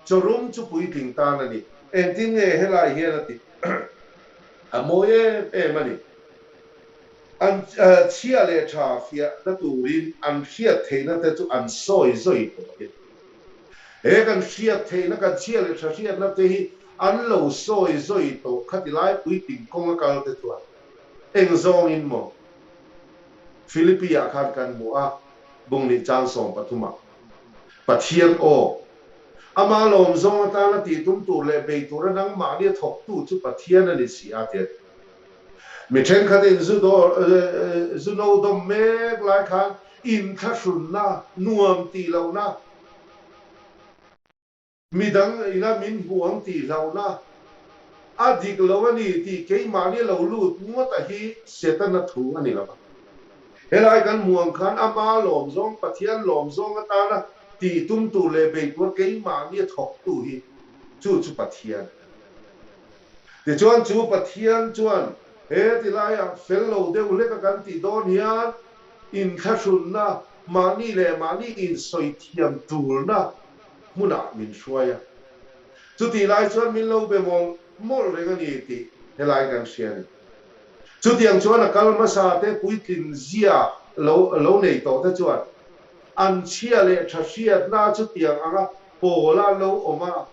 chawrum chu puitling tan a ni. Engtin nge helai hian a tih? A mawi em em a ni. An chhia leh tha fiahna turin an hriat theihna te chu an sawi zawi tawh a ni. He kan hriat theihna, kan chhia leh tha hriatna te hi an lo sawi zawi tawh khati lai puitling kawng a kal te chuan eng zawngin maw Philippi ah khan kan hmu a, bungnih chang 13 ah Pathian aw Amah lawm zawng atana tih tum tur leh bei tura nangmahni a thawktu chu Pathian a ni si a ti a ti. Mi thenkhatin zu dawr zu no dawm mek lai khan inthlahrunna, nuam tih lohna, midang ina min hmu ang tih hlauhna a dik lo a ni tih keimahni lo lut ngawt a hi Setana thu a ni lo va. Helai kan hmu ang khan ama lawm zawng, Pathian lawm zawng atana tih tum tur leh bei tur keimahni a thawktu hi chu chu Pathian. Tichuan chu Pathian chuan he tilaiah fel lo deuh hlek a kan tih dawn hian inthlahrunna, mahni leh mahni insawi thiam tulna hmunah min hruai a. Chutih lai chuan min lo be mawlh mawlh reng a ni tih helai kan hria a ni. Chutiang chuan a kal hmasa te puitlin zia lo lo nei tawh te chuan an chhia leh tha hriatna chutiang anga pawl a lo awm a,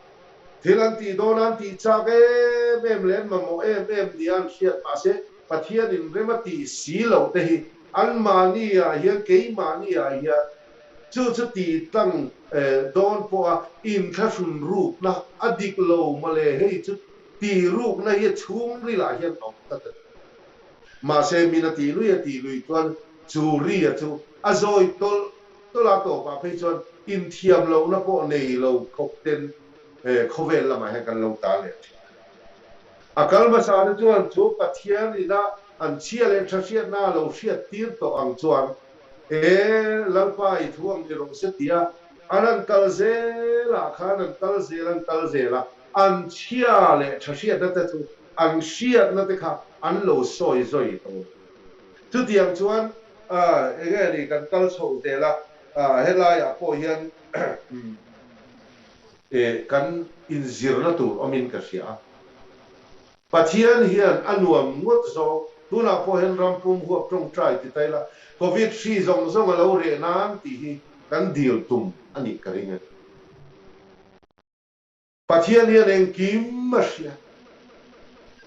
thil an tih dawn a an tih chak em em leh an mamawh em em nia an hriat mahse Pathianin rem a tih si loh te hi anmahni ah hian keimahni ah hian chu chu tih tlang dawn pawha inthlahrun rukna a dik lo mawle hei chu tih rukna hi a chhungril ah hian a awm tlat a ni. Mahse min a tih lui a tih lui chuan chu ri a chu a zawi tawlh tawlh a tawpah phei chuan inthiam lohna pawh nei lo khawp ten khawvel lamah hian kan lo ta leh thin a ni. A kal hmasa te chuan chu Pathian ina an chhia leh tha hriatna a lo hriat tir tawh ang chuan E Lalpa i thu ang ni rawh se tia an han kal zelah khan an kal zel an kal zel a, an chhia leh tha hriatna te chu an hriatna te kha an lo sawi zawi tawh. Chutiang chuan eng nge ni kan kal chho zel a, helaiah pawh hian kan inzirna tur awmin ka hria a. Pathian hian a nuam ngawt zawk, tunah pawh hian rampum huap tawngtai ti ta ila, Covid hri zawng zawng a lo reh nan tih hi kan dil tum a nih ka ring a ni. Pathian hian engkim a hria.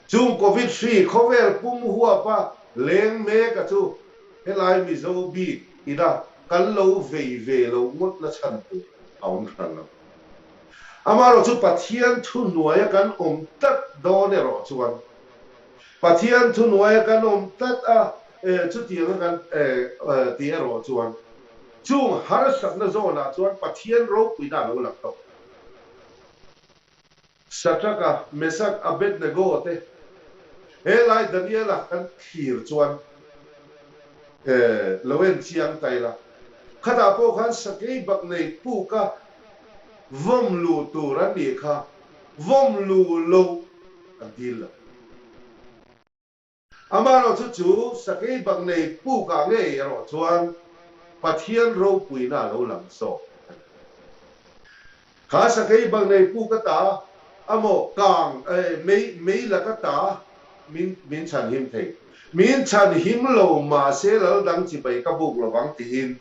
Chung Covid hri khawvel pum huapa leng mek a chu helai Mizo bik ina kan lo vei ve lo ngawt na chhan tur a awm hran lo. Amaherawh chu Pathian thuhnuaia kan awm tlat dawn erawh chuan Pathian thuhnuaia kan awm tlat a chutianga kan tih erawh chuan chung harsatna zawnah chuan Pathian ropuina a lo lang tawh. Shadrach-a, Meshach, Abednego te he lai Daniel-a kan thlir chuan lo en chiang ta ila, khatah pawh khan sakei bak nei puka vawm luh tur an nih kha, vawm luh loh an dil lo. Amaherawh chu chu sakei bak nei pukah ngei erawh chuan Pathian ropuina a lo lang zawk a ni. Kha sakei bak nei puk ata amaw kang mei mei lak ata min min chhan him thei. Min chhan him lo mahse lal dang chibai ka buk lovang tiin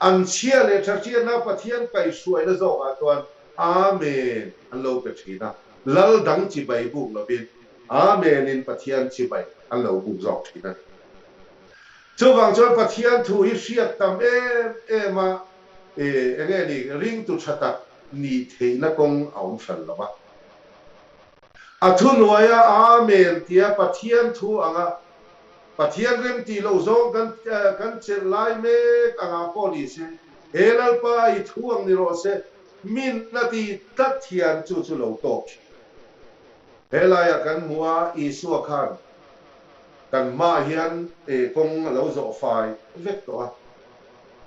an chhia leh tha hriatna Pathian kaihhruaina zawkah chuan Amen an lo pe thin a, lal dang chibai buk lovin Amen in Pathian chibai an lo buk zawk thin a ni. Chuvang chuan Pathian thu hi hriat tam em em a, eng nge ni, ringtu tha tak nih theihna kawng a awm hran lo va. A thuhnuaia Amen tia Pathian thu anga Pathian remtih loh zawng kan kan chelh lai mek anga pawh ni se, he Lalpa i thu ang ni rawh se, min a ti tlat hian chu chu lo tawk thin. He laiah kan hmu a, Isua khan kan hmaah hian kawng a lo zawh fai vek tawh a.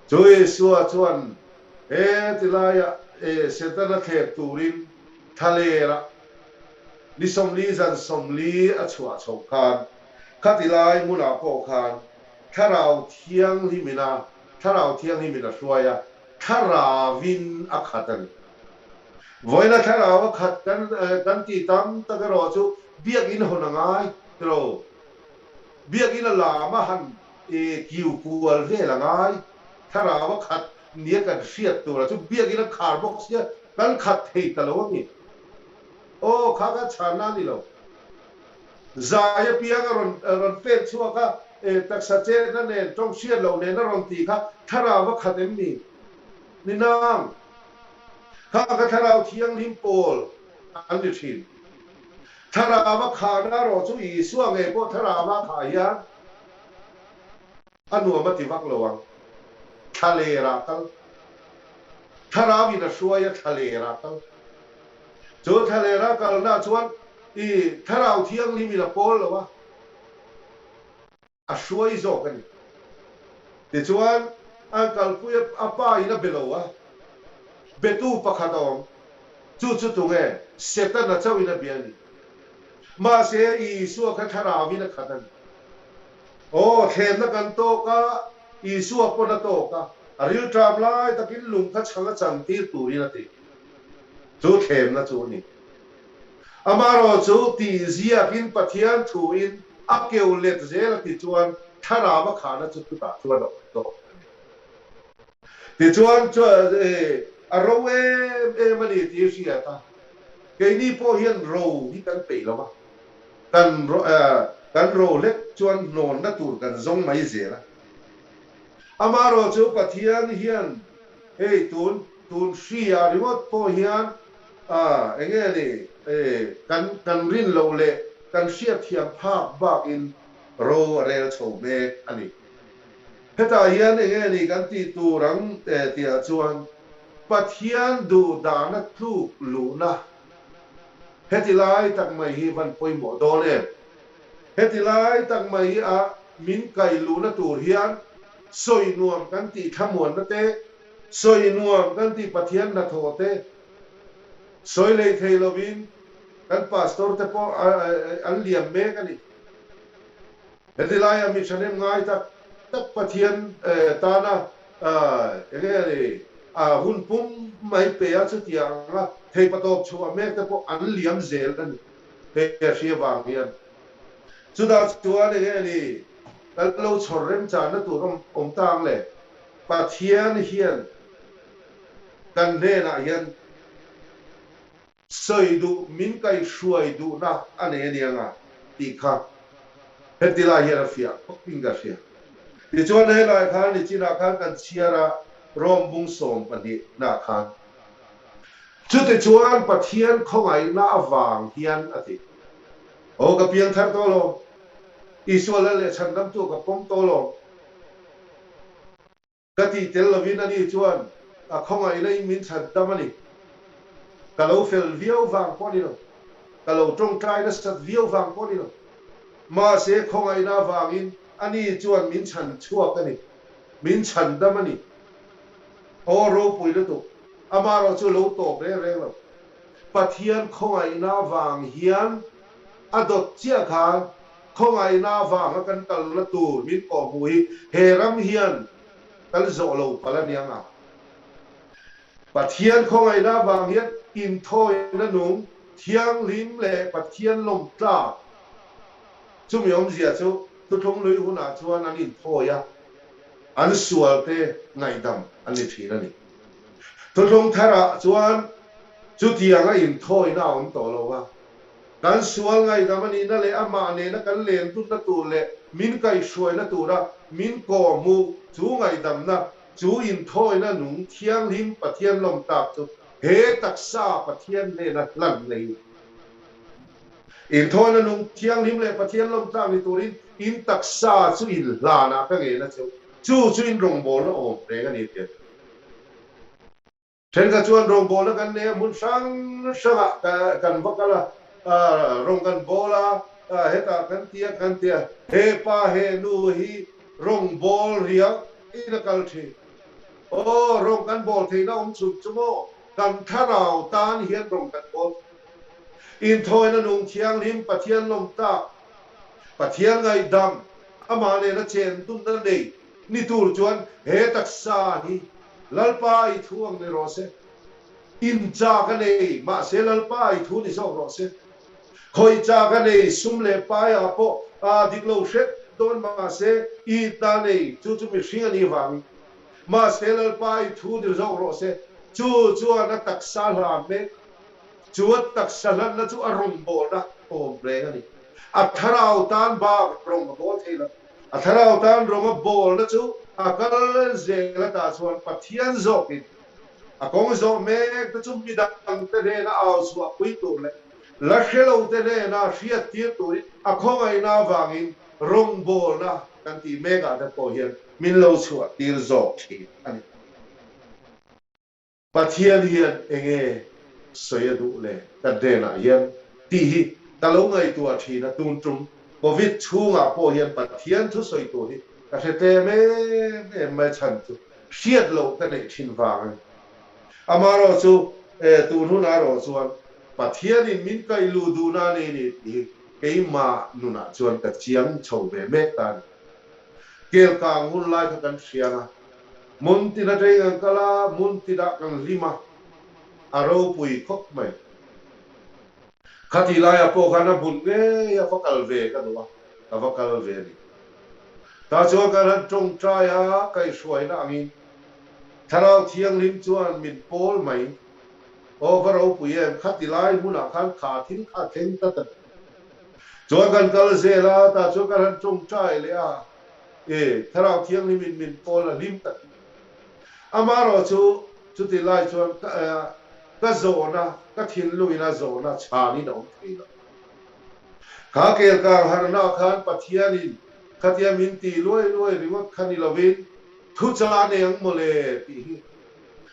Chu Isua chuan he ti laiah Setana thlep turin thlalerah ni 40 zan 40 a chhuah chhoh khan khati lai hmunah pawh khan Thlarau Thianghlimin a Thlarau Thianghlimin a hruai a, Thlarauvin a khat a ni. Vawiina thlarau a khat kan kan tih tam tak erawh chu biakinn hawn a ngai tiro. Biakinn a lam a han kiu kual vel a ngai. Thlarau a khat nia kan hriat tura chu biakinn a khar bawk sia kan khat thei ta lo a mi. Aw kha kha chhanna a ni lo. Zai apiang a rawn rawn pen chhuak a, taksa chetna nen, tawng hriat loh nen a rawn tih kha thlarau a khat em ni? Ni nang. Kha ka thlarau thianghlim pawl an ni thin. Thlarau a khahna erawh chu Isua ngei pawh thlarau a khah hian a nuam a ti vak lo ang. Thlaler ah kal. Thlarau in a hruai a thlaler ah kal. Chu thlaler a kalna chuan i thlarau thianghlim in a pawl lo a, a hruai zawk a ni. Tichuan an kalpui a, a pa in a be lo a, betu pakhat a awm. Chu chu tunge? Setana chauh in a bia a ni. Mahse Isua kha thlarau in a khat a ni. Aw, thlenna kan tawk a, Isua pawn a tawk a, a rilṭam lai takin lung kha chhang a chantir turin a ti. Chu thlemna chu a ni. Amaherawh chu tih ziakin Pathian thuin a keu let zel a ti chuan thlarau a khahna chu chutah chuan a awm tawh a ni. Tichuan a ro em em a ni tih hriat a, keini pawh hian ro hi kan peih lo va. Kan kan ro hlek chuan hnawnna tur kan zawng mai zel a. Amaherawh chu Pathian hian hei tun tun hri ah ringawt pawh hian eng nge ni kan kan rin loh leh kan hriatthiam phak bakin ro a rel chho mek a ni. Hetah hian eng nge ni kan tih tur ang tihah chuan Pathian duh dahna tluk luhna Heti lai tak mai hi van pawimawh dawn em? Heti lai tak mai hi a min kai luhna tur hian sawi nuam kan tih thlamuanna te, sawi nuam kan tih Pathian hnathawh te sawi lei thei lovin kan pastor te pawh an liam mek a ni. Heti laia mi thahnem ngai tak tak Pathian tana eng nge ni hun pum mai pe a chutiang anga theipatawp chhuah mek te pawh an liam zel a ni he hri avang hian. Chutah chuan eng nge ni kan lo chhawr remchanna tur awm tang le Pathian hian. kan hnenah hian sawi duh, min kaihhruai duhna a nei a nia nga tih kha heti lai hian a fiah khawpin ka hria. Tichuan helai khan nichinah khan kan chhiar a, Rom bung 12 nah khan. Chutichuan Pathian khawngaihna avang hian a ti. Aw ka piang thar tawh lo, Isua lal leh chhandamtu ka pawm tawh lo. Ka tih tel lovin ani chuan a khawngaihna in min chhan dam a ni. Ka lo fel viau vang pawh a ni lo. Ka lo tawngtai nasat viau vang pawh a ni lo. Mahse khawngaihna avangin ani chuan min chhan chhuak a ni. Min chhan dam a ni. Aw ropui lutuk. Amaherawh chu lo tawp reng reng lo. Pathian khawngaihna avang hian a dawt chiah khan Khawngaihna avanga kan kalna tur min kawhhmuh hi he ram hian kan zawh lo palh a niang a. Pathian khawngaihna avang hian inthawina nung thianghlim leh Pathian lawm tlak chumi awmzia chu thuthlung lui hunah chuan an inthawi a, an sualte ngaihdam an ni thin a ni. Thuthlung tharah chuan chutianga inthawina a awm tawh lo a. Kan sual ngaihdam a nihna leh amah nena kan len dunna tur leh min kaihhruaina tura min kawhhmuh chu ngaihdamna, chu inthawina nung thianghlim Pathian lawm tak chu he taksa Pathian hnena hlan nei. Inthawina nung thianghlim leh Pathian lawm tlak ni turin in taksa chu inhlanah ka ngena cheu, chu chu in rawngbawlna awm reng a ni tih a ti. Thenkhat chuan rawngbawlna kan nei a, hmun hrang hrangah kan va kal a, rawng kan bawl a, hetah kan ti a, kan ti a, he pa he nu hi rawngbâwl riak in a kal thin. Aw, rawng kan bawl theihna awm chhun chu maw, kan thlarau tan hian rawng kan bawl thin. Inthawina nung thianghlim Pathian lawm tak, Pathian ngaihdam, amah nena chen dunna nei ni tur chuan he taksa hi Lalpa i thu ang ni rawh se. In cha ka nei, mahse Lalpa i thu ni zawk rawh se. Khawi cha ka nei, sum leh paiah pawh aa dik lo hret dawn mahse i ta nei, chu chu mihring a nih vangin. Mahse Lalpa i thu ni zawk rawh se. Chu chuan a taksa hlan mek a. Chu a taksa hlanna chu a rawngbawlna awm reng a ni. A thlarau tan bak rawng a bawl thei lo. A thlarau tan rawng a bawlna chu a kal zel atah chuan Pathian zawkin a kawng zawh mek te chu midangte hnena au chhuahpui tur leh la hre lote hnena hriattir turin a khawngaihna avangin rawngbawlna kan tih mekah te pawh hian min lo chhuahtir zawk thin a ni. Pathian hian enge sawi a duh le ka hnenah hian tih hi ka lo ngaihtuah thin a, tun tum Covid chhungah pawh hian Pathian thu sawi tur hi ka hre tlem em em mai chhan chu hriat loh ka neih thin vang a ni. Amaherawhchu tun hunah erawh chuan Pathianin min kaih luh duhna a nei ni tih hi keimah nunah chuan ka chiang chho ve mek ta a ni. Kelkang hun lai kha kan hria a. Hmun tin atangin kan kal a, hmun tinah kan hlim a, a ropui khawp mai. Khatih laiah pawh khan a hmun ngei a va kal ve ka duh a, ka va kal ve a ni. Tah chuan kan han tawngtai a, kaihhruaina angin Thlarau Thianghlim chuan min pawl mai. Aw va ropui em, khati lai hmunah khan kha thil kha a thleng tlat a ni. Chuan kan kal zel a, tah chuan kan han tawngtai leh a. E, Thlarau Thianghlimin min pawl a hlim tak hi. Amaherawh chu chuti lai chuan ka ka zawhna, ka thinlungin a zawhna chhanin a awm thei lo. Kha kelkang harhna khan Pathianin khatia min ti luai luai ringawt kha ni lovin thuchah nei ang mawle tih hi.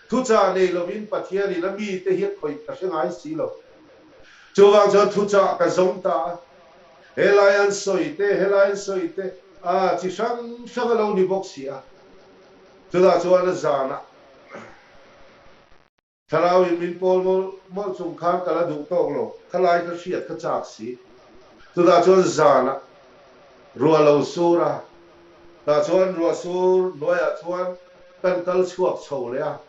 Thuchah nei lovin Pathianin a mite hi a khawih ka hre ngai si lo. Chuvang chuan thuchah ka zawng ta a. Helai an sawi te, helai an sawi te, a chi hrang hrang a lo ni bawk si a. Chutah chuan a zanah Thlarauin min pawl mawlh mawlh chung khan ka la duh tawk lo, khalai ka hriat ka chak si. Chutah chuan zanah ruah lo sur a, tah chuan ruah sur hnuaiah chuan kan kal chhuak chho leh a.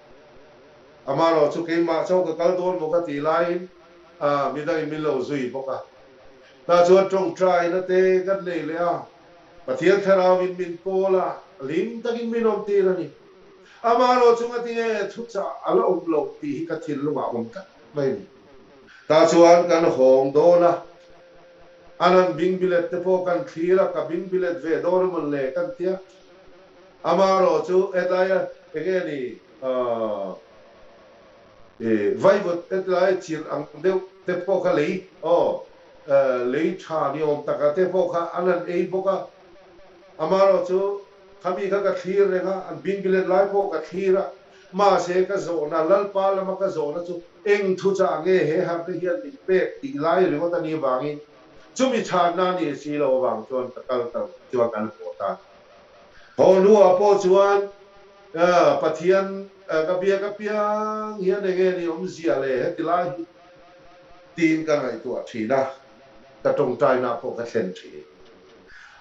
Amaherawh chu keimah chauh ka kal dawn maw ka tih laiin midangin min lo zui bawk a. Tah chuan tawngtaina te kan nei leh a, Pathian Thlarauin min kawl a, hlim takin min awm tir a ni. Amaherawh chu ngatinge thuchah a la awm loh tih hi ka thinlungah a awm tlat mai a ni. Tah chuan kan hawng dawn a, an han bing bilet te pawh kan thlir a, ka bing bilet ve dawn a mawn le kan tia. Amaherawh chu helaia enge ni vaivut hetlai chirh ang deuh te pawh kha lei aw lei tha ni awm taka te pawh kha an han ei bawk a. Amaherawh chu Khami kha ka thlir reng a, an bing bilet lai pawh ka thlir a, mahse ka zawhna, Lalpa lama ka zawhna chu eng thu chah nge he harhna hian min pek tih lai ringawt a nih avangin chumi chhanna a nih si loh avang chuan ka kal ta chuan kan haw ta. Haw hnuah pawh chuan Pathian ka biak apiang hian enge ni awmzia le heti lai hi tiin ka ngaihtuah thin a, ka tawngtaina pawh ka thlen thin.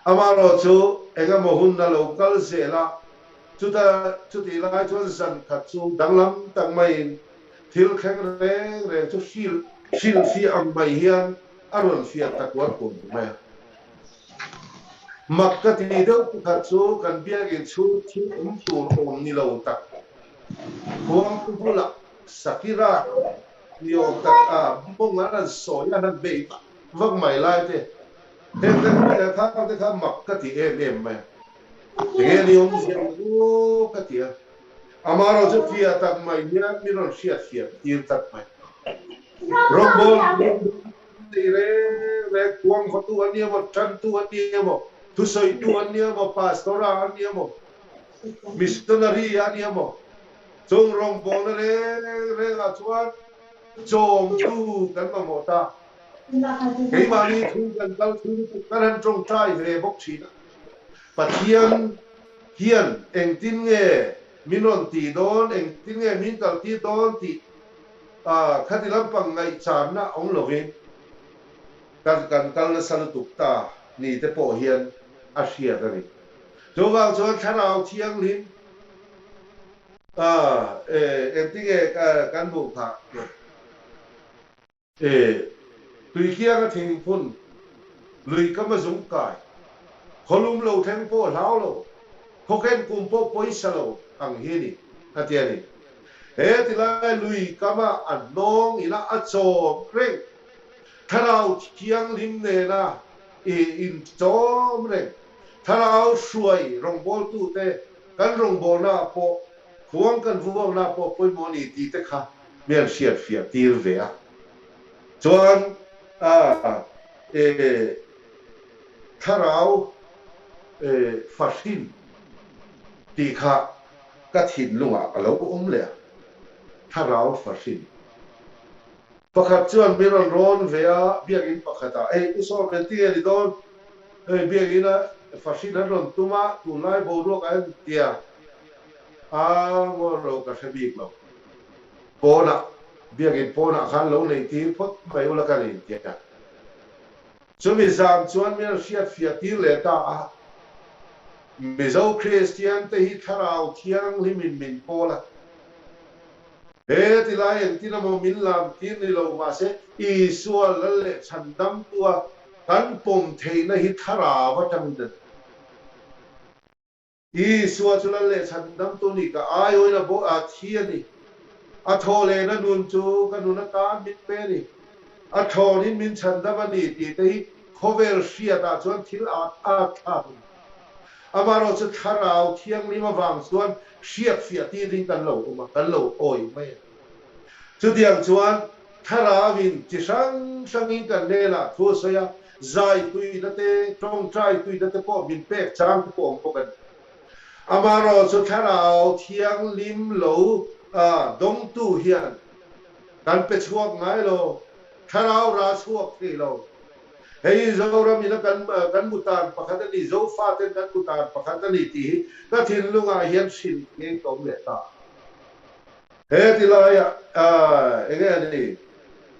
Amaherawh chu engemaw hun a lo kal zel a, chuta chutih lai chuan zan khat chu danglam tak maiin thil thleng reng reng chu hrilh hrilhfiah ang mai hian a rawn fiah ta kuar kuar mai a. Mak ka ti deuh pakhat chu kan biakinn chhung thil awm tur awm ni lo tak khuangpu bulah Sakira ni awm tak a mawng an han sawi a, an han bei vak vak mai lai te Heng te khang te kha mak ka ti em em mai a, enge ni awmzia ang aw ka ti a, amaherawh chu fiah tak mai hian min rawn hriat fiah tir tak mai. Rawngbawl nei reng reng kuang vatu an ni emaw, tantu an ni emaw, thusawitu an ni emaw, pastor-a an ni emaw, missionary an ni emaw, chung rawngbawlna reng rengah chuan chawmtu kan mamawh ta. Keimahni thu kan kal thu lutuk kan han tawngtai ve bawk thin a, Pathian hian engtin nge min rawn tih dawn, engtin nge min kaltir dawn tih khati lampang ngaihchanna awm lovin kan kan kal nasa lutuk ta ni te pawh hian a hriat a ni. Chuvang chuan Thlarau Thianghlim engtin nge kan hmuh phah? E, tuikianga thingphun, lui kam a zung kai, khawlum lo thleng pawh hlau lo, khawkhen kum pawh pawisa lo ang hi ni, a ti a ni. He tilai lui kama a hnawng ina a chawm reng, Thlarau Thianghlim nena i inchawm reng, Thlarau hruai rawngbawltute kan rawngbawlnaah pawh khuang kan vuaknaah pawh pawimawh a ni tih te kha mi an hriat fiah tir ve a. Chuan a e thlarau e fahrin tih kha ka thinlungah ka lo awm leh a, thlarau fahrin. Pakhat chuan min rawn rawn ve a, biakinn pakhatah, Hei u Saw Melti nge ni dawn? Hei biakinn a fahrin an rawn tum a, tunlai boruak a en tia a ngaw lo ka hre bik lo. Pawnah, biakinn pawnah khan lo neih tir phawt mai ula ka rin tia. Chumi zan chuan min hriat fiah tir leh ta a, Mizo Kristian te hi Thlarau Thianghlimin min pawl a. He tilai engtin emaw min lam tir ni lo mahse Isua lal leh chhandamtua kan pawm theihna hi Thlarau atangin a ni. Isua chu lal leh chhandamtu ni ka aiawin a bawh a thi a ni. A thaw lehna nun chu ka nun atan min pe a ni. A thlawnin min chhandam a ni tih te hi khawvel hriatah chuan thil at at thlak a ni. Amaherawh chu Thlarau Thianghlim avang chuan hriat fiah tirin kan lo awm a, kan lo awih mai a ni. Chutiang chuan Thlarauin chi hrang hrangin kan hnenah thu a sawi a, zai tuina te, tawngtai tuina te pawh min pek chang te pawh awm bawk a ni. Amaherawh chu Thlarau Thianghlim lo dawngtu hian kan pe chhuak ngai lo, Thlarau ra chhuak thei lo. Hei Zoram ina kan kan mutan pakhat a ni, Zofaten kan mutan pakhat a ni tih hi ka thinlungah hian hrilh ngei ka awm leh ta. He ti laiah enge a ni?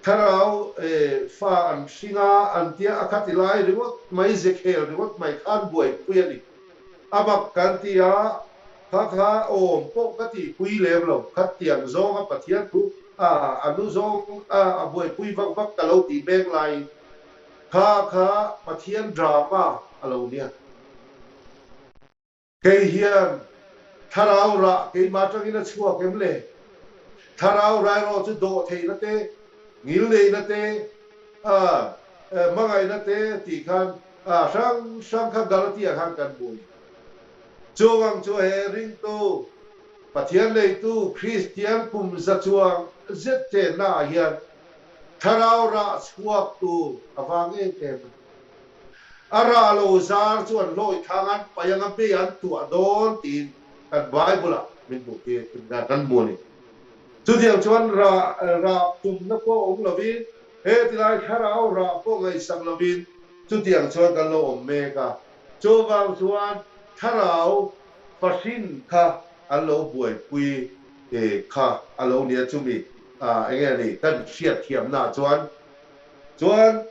Thlarau fa an hring a, an tia a kha ti lai ringawt mai, zekhel ringawt mai khan buaipui a ni. A mak kan ti a, kha kha awm pawh ka tihpui lem lo, khatiang zawnga Pathian thu a nu zawng a buaipui vak vak ka lo tih mek laiin kha kha Pathian drama a lo nia. Kei hian Thlarau rah keimah atangin a chhuak em le? Thlarau rah erawh chu dawhtheihna te, ngilneihna te, hmangaihna te tih khan hrang hrang kha Galatia khan kan hmu a ni. Chuvang chu he ringtu, Pathian neitu Kristian kum za chuang zet chenna ah hian Thlarau rah chhuak tur a vang em em a. A rah lo zar chu an hlawi thang an paih anga mei an tuah dawn tiin kan Bible ah min hmuh tir kan hmu a ni. Chutiang chuan rah rah tumna pawh awm lovin he tilai Thlarau rah pawh ngaihsak lovin chutiang chuan kan lo awm mek a. Chuvang chuan Thlarau Fahrin kha an lo buaipui kha a lo nia chumi enge a ni kan hriatthiamna chuan chuan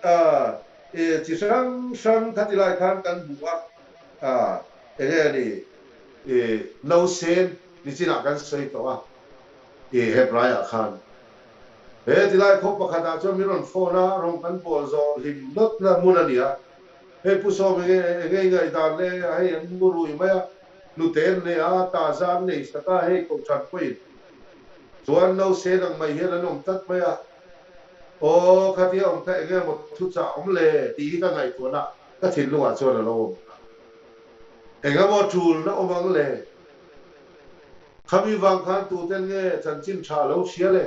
chi hrang hrang kha tilai khan kan hmu a enge a ni nausen nichinah kan sawi tawh a Hebraiah khan he tilai khaw pakhatah chuan min rawn phone a rawng kan bawl zawh hlim nawtna hmun a ni a. Hei Pu Sawm enge enge i ngaihdan le a hei an mu rui mai a, hnute an nei a, taza an nei sak a, hei kohhran pawhin chuan no sen ang mai hian an awm tlat mai a, aw khatia awm kha enge maw thuchah awm le tih hi ka ngaihtuahna ka thinlungah chuan a lo awm ta. Enge maw tulna awm ang le? Khami vang khan tuten nge chanchin tha lo hria le?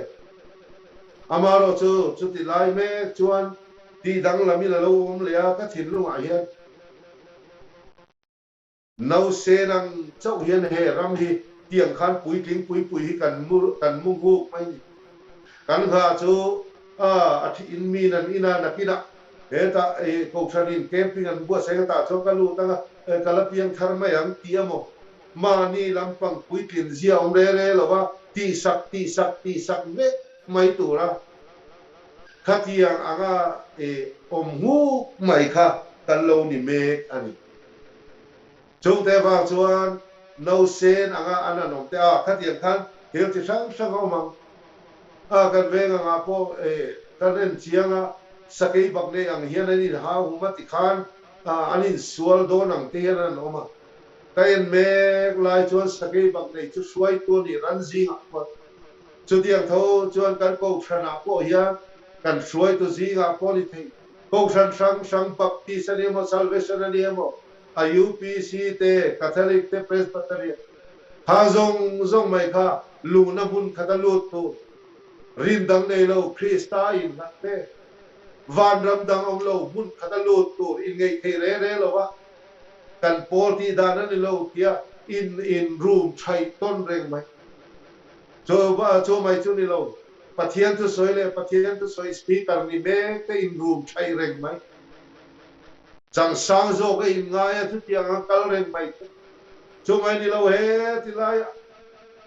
Amaherawhchu chuti lai mek chuan Tih danglam in a lo awm leh a, ka thinlungah hian nausen ang chauh hian he ram hi tiang khan puitling pui pui hi kan mu kan mu nghuk mai ni. Kan nghah chu a a thi in min an in a nakinah hetah i kohhran in camping an buatsaih ka tah chuan ka lut anga ka la piang thar mai ang tih emaw mahni lampang puitlin zia awm re re lova tihsak tihsak tihsak vek mai tura Khatiang anga awm nghuk mai kha kan lo ni mek a ni. Chungte avang chuan nausen anga an han awm te a, khatiang khan thil chi hrang hrang a awm ang. A kan veng angah pawh kan en chiang a, sakei bak nei ang hian an inhau hum a tikhan an insual dawn ang te hian an han awm a. Ka en mek lai chuan sakei bak nei chu hruaitu a nih ran zingah pawh Chutiang tho chuan kan Kohhranah pawh hian kan hruaitu zingah pawh ni thei, Kohhran hrang hrang Baptist a ni emaw, Salvation a ni emaw, a UPC te, Catholic te, Presbyterian kha zawng zawng mai kha luhna hmun khat a lut tur, rin dang nei lo Krista innghat te, vanram dang awm lo hmun khat a lut tur inngeih thei re re lo va, kan pawl tih dan a ni lo tia in in room thaih tawn reng mai. Chu chu mai chu ni lo. Pathian chu sawi leh Pathian chu sawi speaker ni mek te in rum thaih reng mai. Chang sang zawk a in ngai a chutiang a kal reng mai chu. Chu mai ni lo he ti lai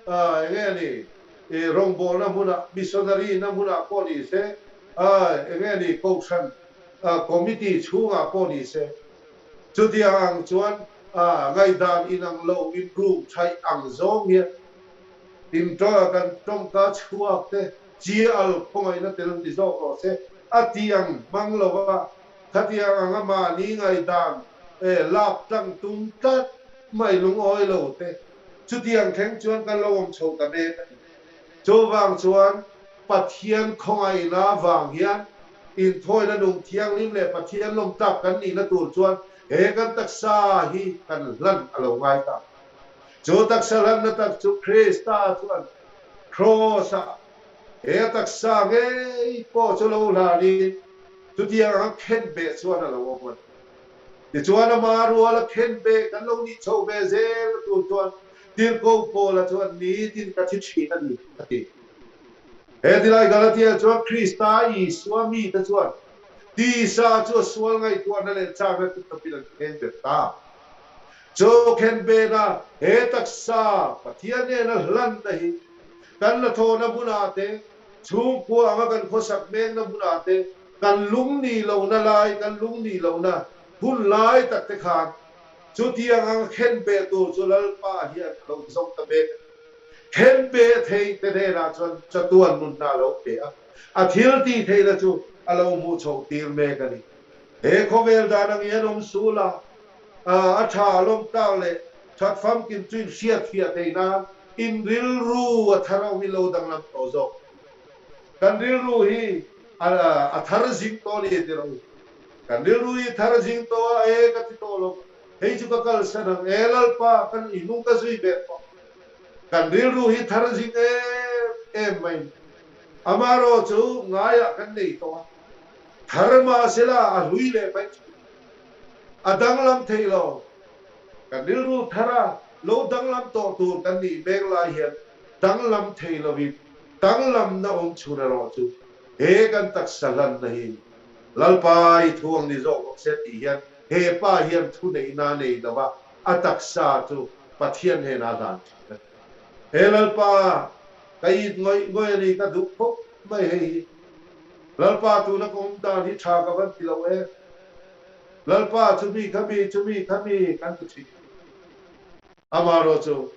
ah enge a ni i rawngbawlna hmunah missionary na hmunah pawh ni se enge a ni kohhran committee chhungah pawh ni se chutiang ang chuan ngaihdan inang lo in rum thaih ang zawng hian In kan tawngka chhuak te chi al khawngaihna tel ni zawk rawh se a ti ang hmang lo va, khatiang anga mahni ngaihdan lak tlang tum tlat mai lungawi lo te chutiang thleng chuan kan lo awm chho ta mek a ni. Chuvang chuan Pathian khawngaihna vang hian inthawina nung thianghlim leh Pathian lawmtlak kan nihna tur chuan he kan taksa hi kan hlan a lo ngai ta. Chu taksa hlanna tak chu Krista chuan Kraws-ah he a taksa ngei pawh chu lo hlanin chutiang anga khenbeh chuan a lo awm a ni. Tichuan ama ruala khenbeh kan lo nih chho ve zel tur chuan Tirhkoh Paula chuan nitin ka thi thin a ni a ti. He tilai Galatia chuan Krista Isua mite chuan tisa chu a sual ngaihtuahna leh chakna chu tawpin an khenbet ta. Chu khenbena he taksa Pathian nena hlanna hi kan la thawhna hmunah te, chhungkua anga kan khawsak mekna hmunah te, kan lung nih lohna lai, kan lung nih lohna hun lai tak te khan chutiang anga khenbeh tur chu Lalpa hian a lo zawng ta mek a ni. Khenbeh theih te hnenah chuan chatuan nunna a lo pe a, a thil tih theihna chu a lo hmuh chhoh tir mek a ni. He khawvel dan ang hian awm sul a, a tha lawm tak leh That famkim chu in hriatfiah theih nan in rilru a thar awm in lo danglam tawh zawk. Kan rilru hi a thar zing tawh a ni ti rawh u. Kan rilru hi thar zing tawh a, e ka ti tawh lo, hei chu ka kalsan ang, e Lalpa kan i hnung ka zui ve tawh. Kan rilru hi thar zing em em mai. Amaherawhchu ngaiah kan nei tawh a, thar mahsela a hlui leh mai thin. A danglam thei lo. Kan rilru thar a lo danglam tawh tur kan nih mek lai hian danglam thei lovin danglamna awm chhun erawh chu he kan taksa hlanna hi Lalpa i thu ang ni zawk rawh se tih hian he pa hian thuneihna a nei lo a, a taksa chu Pathian hnenah a hlan thin a ni. He Lalpa ka it ngawih ngawih a ni ka duh khawp mai hei hi. Lalpa tuna ka awm dan hi tha ka van ti lo em. Lalpa chumi khami chumi khami kan ti thin. Amaherawh chu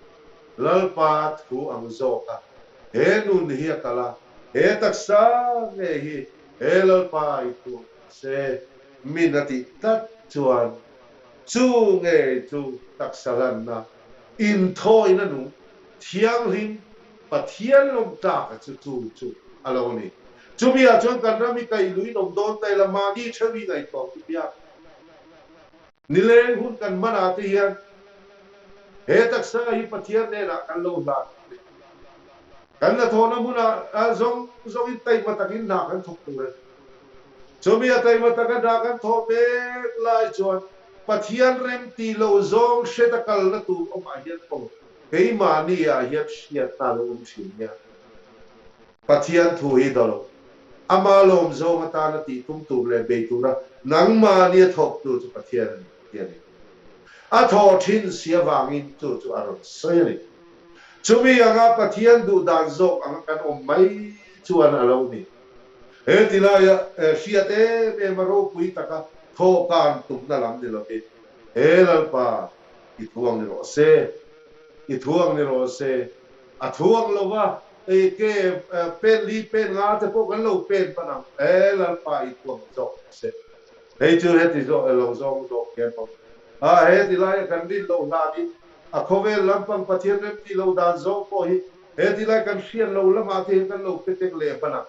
Lalpa thu ang zawk a he nun hi a kal a, he taksa nge hi he Lalpa i thu ang se min a tih tlat chuan chu nge chu taksa hlanna inthawina nung thianghlim Pathian lawmtlak a chu chu chu a lo ni. Chumi ah chuan kan ram i kaih luin awm dawn ta ila mahni theuh i ngaihtuah chu biak. Nileng hun kan hman ah te hian he taksa hi Pathian hnenah kan lo hlan a ni. Kan hnathawhna hmun ah zawng zawng in taima takin hna kan thawk tur a ni. Chumi a taima taka hna kan thawh mek lai chuan Pathian rem ti lo zawng hret a kalna tur awm ah hian aw keimahni ah hian hriatna a lo awm thin nia. Pathian thu hi do lo. Ama lawm zawng atana tih tum tur leh bei tura nangmahni a thawk tu chu Pathian a ni tih a ni. A thaw thin si avangin chu chu a rawn sawi a ni. Chumi anga Pathian duh dan zawk anga kan awm mai chuan a lo ni. He ti laia hriat em em a ropui taka thawhkan tumna lam ni lovin, He Lalpa, i thu ang ni rawh se, i thu ang ni rawh se, A thuang lo va, ei ke pen li pen nga te pawh kan lo pen hman ang e, Lalpa i thuang zawk ang se. Hei chu heti zawk e lo zawng zawk hian awm a, heti laia kan rin loh hlanin a khawvel lampang Pathian remti lo dan zawng pawh hi heti lai kan hriat lo lamah te hian kan lo pe tek leh hman ang.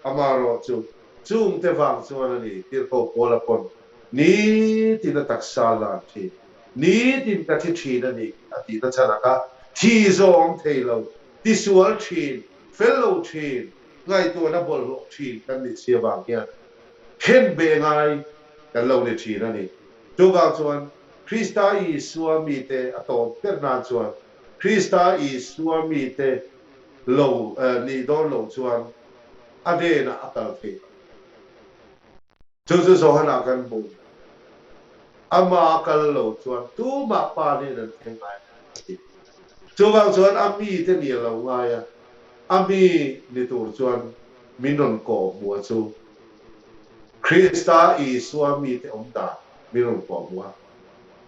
Amaherawh chu chungte vang chuan a ni tirhkoh Paula pawn nitin a taksa lan thin. Nitin ka thi thin a ni a tih na chhan aka thi zawng thei lo, tisual thin, fel lo thin, ngaihtuahna bawlhhlawh thin kan nih si avang hian khen be ngai kan lo ni thin a ni. Chuvang chuan Krista Isua mite a tawp ber nan chuan Krista Isua mite lo nih dawn lo chuan a hnenah a kal theih lo. Chu chu Johana kan hmuh ni. Ama a kal lo chuan tumah pa nen an thleng ngai lo a ti. Chuvang chuan a mite ni a lo ngai a, a mi ni tur chuan min rawn kawh hmuh a chu Krista Isua mite awm dan min rawn kawh hmuh a.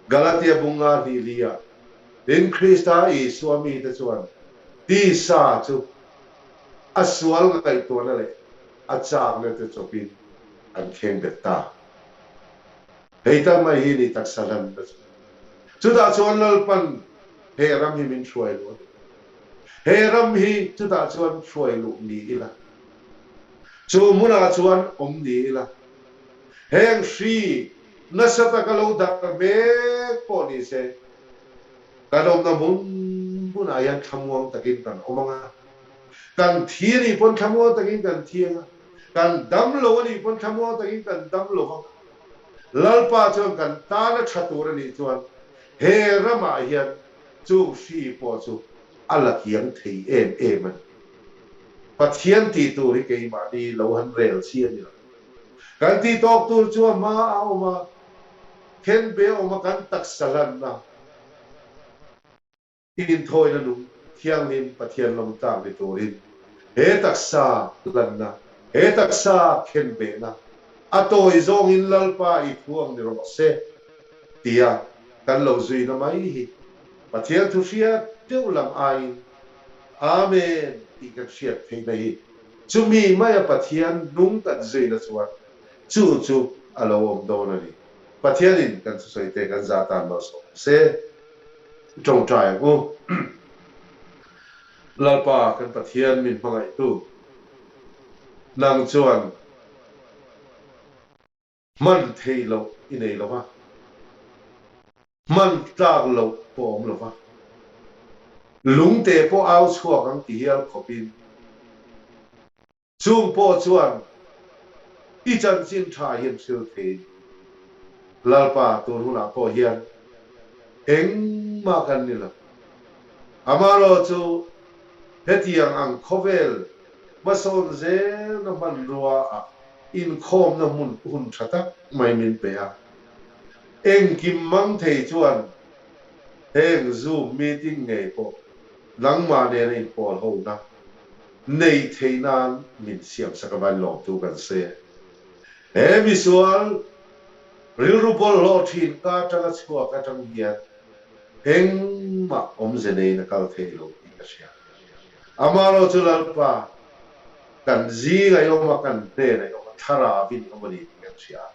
Galatia bunga hnih li ah tin Krista Isua mite chuan tisa chu a sual ngaihtuahna leh a chakna te chawpin an thleng bet ta. Hei tak mai hi ni taksa hlanna chu. Chutah chuan Lalpan he ram hi min hruai luh a duh. He ram hi chutah chuan hruai luh ni ila, chu hmunah chuan awm ni ila, heng hri nasa taka lo darh mek pawh ni se, kan awmna hmun hmunah hian thlamuang takin kan awm ang a. Kan thi a nih pawn thlamuang takin kan thi ang a, kan dam lo a nih pawn thlamuang takin kan dam lo vang a. Lalpa chuan kan tana tha tur a nih chuan he ramah hian chung hri pawh chu a la kiang thei em em a ni. Pathian tih tur hi keimahni lo han rel chi a ni lo. Kan tih tawk tur chu a hma a awm a, khenbe a awm a kan taksa hlanna. Inthawina nung thianghlim Pathian lawmtlak ni turin he taksa lanna, he taksa khenbehna a tawi zawngin Lalpa i thuang ni rawh se tia kan lo zuina mai hi Pathian thu hriat deuh lam aiin Amen tih kan hriat theihna hi chumi maia Pathian nung kan zuina chuan chu chu a lo awm dawn a ni. Pathianin kan thusawi te kan zah tan malsawm se. I tawngtai ang u. Lalpa kan Pathian min hmangaihtu, nang chuan hman theih loh i nei lo va, hman tlak loh pawh a awm lo va, lungte pawh au chhuak ang ti hial khawpin Chung pawh chuan i chanchin tha hian hril thei Lalpa tun hunah pawh hian engmah kan ni lo. Amaherawhchu hetiang ang khawvel hmasawn zelna hmanrua ah inkhawmna hmun hun tha tak mai min pe a. Engkim mang thei chuan heng Zoom meeting ngei pawh nangmah nena inpawl hona nei thei nan min siamsak a van lawmtu kan sawi e. He misual rilru bawlhhlawh thin ka atanga chhuak atang hian engmah awmze neiin a kal thei lo tih ka hria. Amaherawh chu Lalpa kan zing a i awm a, kan hnen a i awm a, thlarau in i awm a ni tih kan hria a.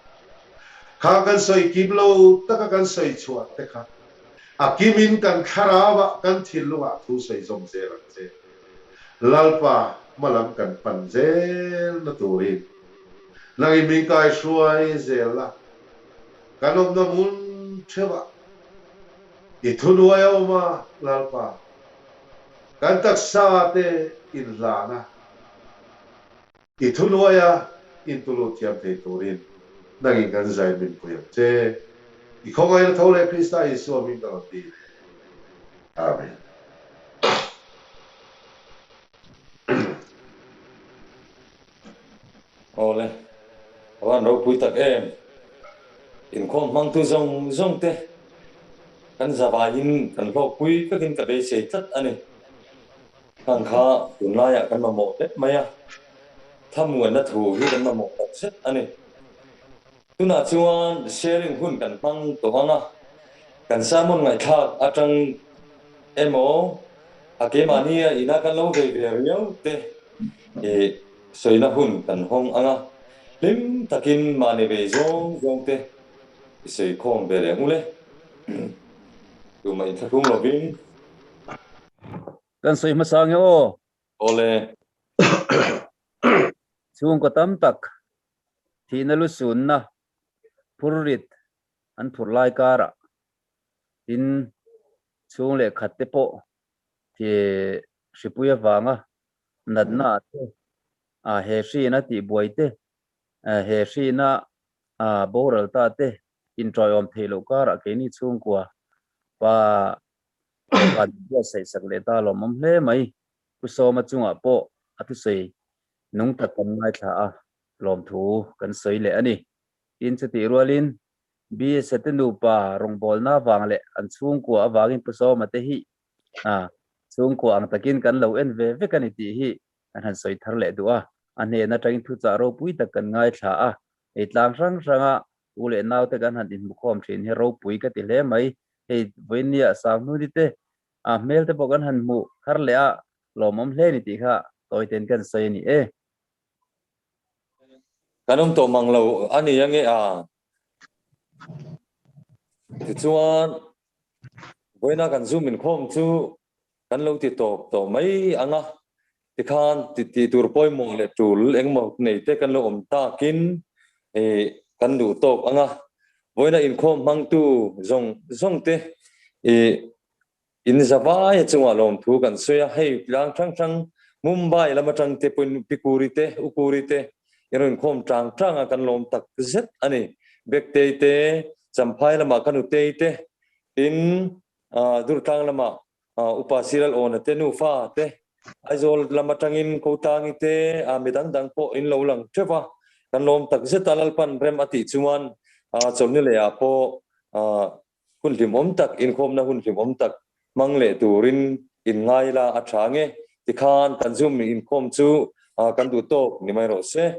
Khang kan sawi kim lo taka kan sawi chhuah te kha a kimin kan thlarau ah kan thinlungah thu sawi zawm zel ang che. Lalpa hmalam kan pan zel na turin nangin min kai hruai zel la, kan awmna hmun theuhah i thunuai a awm a, Lalpa, kan taksa te inhlan a, i thunuaia intulut thiam thei turin nangin kan zai min pui ang che. I khawngaihna tho leh Krista Isua min ka rawn dil e. Amen.
Awle, a van ropui tak em. Inkhawm hmangtu zawng zawng te kan zavaiin kan hlawkpui vekin ka beisei tlat a ni. Hang kha tunlaiah kan mamawh hle mai a, thlamuanna thu hi kan mamawh takzet a ni. Tunah chuan sharing hun kan hmang tawh ang a, kan sermon ngaihthlak atang emaw a keimahni a ina kan lo vei ve riau te i sawina hun kan hawng ang a, hlim takin mahni vei zawng zawng te i sawi khawm ve leh ang ule. Tumah inthlahrung lovin.
Kan sawi hmasa nge aw?
Awle.
Chhungkaw tam tak Thihna lusunna phurrit an phurh lai karah tin chhung leh khat te pawh thi hripui avanga natna ah te he hriin a tihbuai te, he hriin a boral ta te inṭawiawm theih loh karah keini chhungkua pa dawhkan buatsaih sak leh ta lawmawm hle mai. Pu Sawma chungah pawh a thusawi nung tak kan ngaithla a, lawmthu kan sawi leh a ni. Tin, chutih rualin BSA te nupa rawngbawlna avang leh an chhungkua avangin Pu Sawma te hi chhungkua ang takin kan lo en ve vek a ni tih hi kan han sawi thar leh duh a. A hnen atangin thuchah ropui tak kan ngaithla a, hei tlang hrang hranga u leh naute kan han inhmukhawm thin hi ropui ka ti hle mai. Hei vawinia Sanghnuni te A hmel te pawh kan han hmuh thar leh a, lawmawm hle ni tih kha tawite'n kan sawi a ni e.
Kan awm tawh mang lo a ni ange a. Tichuan, vawiina kan Zoom inkhawm chu kan lo ti tawp tawh mai ang a, tikhan tih tur pawimawh leh tul engemaw nei te kan lo awm takin kan duh tawk ang a. Vawiina inkhawm hmangtu zawng zawng te In zavai chungah lawmthu kan sawi a, hei tlang hrang hrang Mumbai lam atang te pawhin Pikuri te, Ukuri te in rawn khawm tang tang a, kan lawm tak zet a ni. Bektei te, Champhai lamah ka nutei te, tin Durtlang lamah Upa Siral Awna te nufa te, Aizawl lam atangin Kotangi te, midang dang pawh in lo lang teuh a, kan lawm tak zet a, Lalpan rem a tih chuan chawlhni leh ah pawh Hun hlimawm tak, inkhawmna hun hlimawm tak hmang leh turin in ngai la a tha nge? Tikhan kan Zoom inkhawm chu kan duh tawk ni mai rawh se.